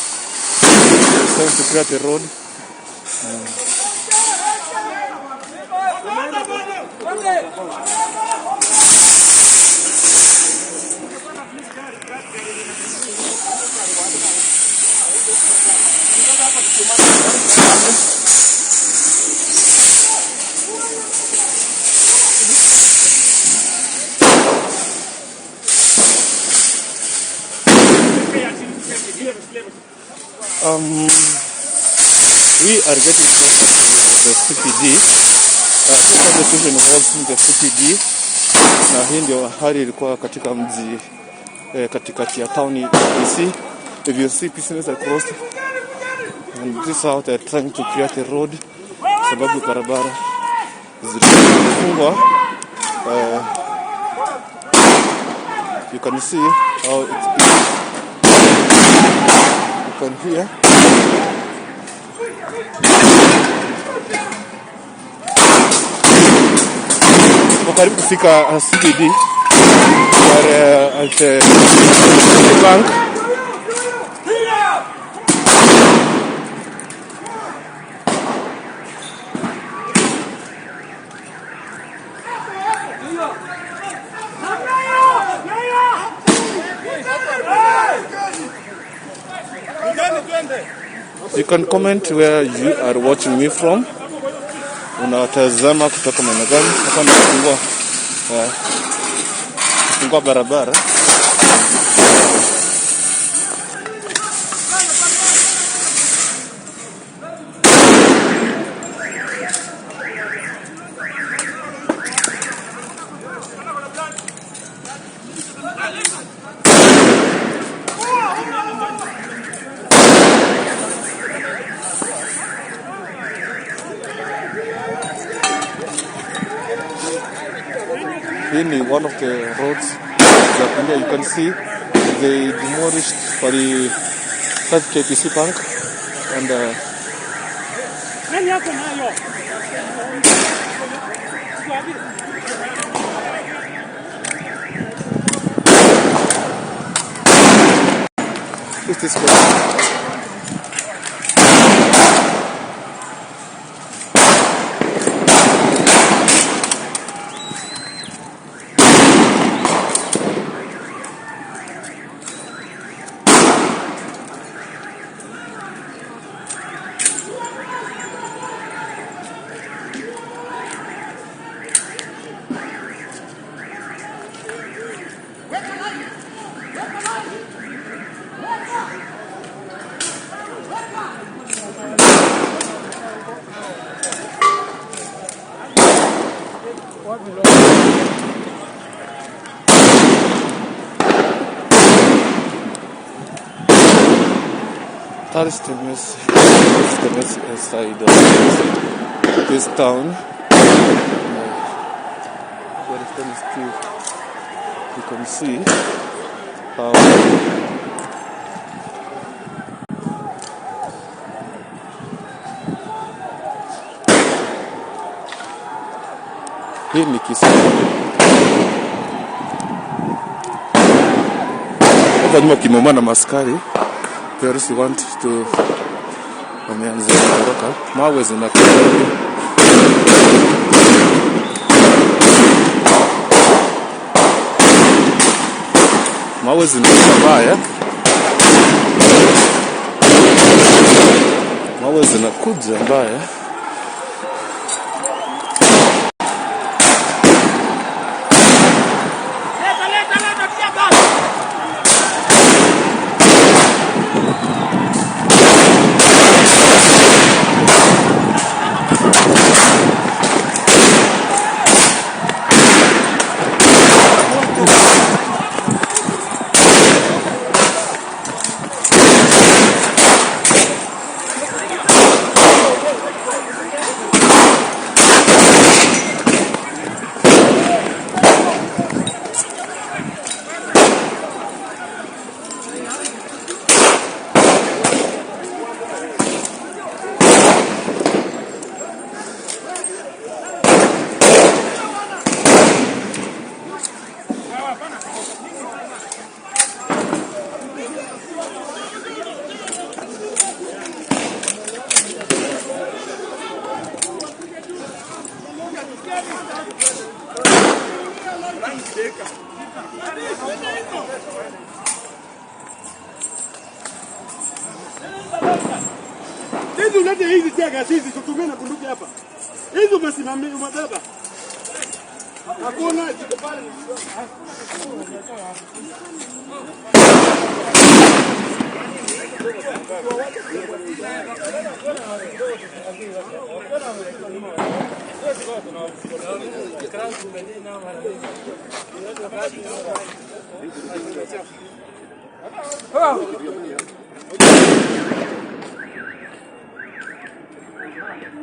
It's time to create a road. We are getting closer to the CPD. The station was in the CPD, na hii ndio hali ilikuwa katika mji katikati ya town ya Kisii. If you see, business are crossed and this is how they are trying to create a road, sababu barabara zilifungwa. You can see how it is. You can hear. Tuko karibu kufika CBD. We are at the bank. You can comment where you are watching me from. Unatazama kutoka maeneo gani? Hapa nimefungua kufungua barabara. Hii ni one of the roads za kuingia. You can see they demolished for the 5 KPC Bank and Nani yako nayo? Who's this guy? That is the mess inside of this town. But if them still, you can see how hii ni Kisii. Hapa nyuma kimeumana na maskari. Tourists want to wameanza kutoroka. Mawe zinakuja. Mawe zinakuja mbaya. Mawe zinakuja mbaya. Hizi ulete hizi tear hizi tutumie na bunduki hapa. Hizi umesimamia umebeba. Hakuna ziko pale. Oh.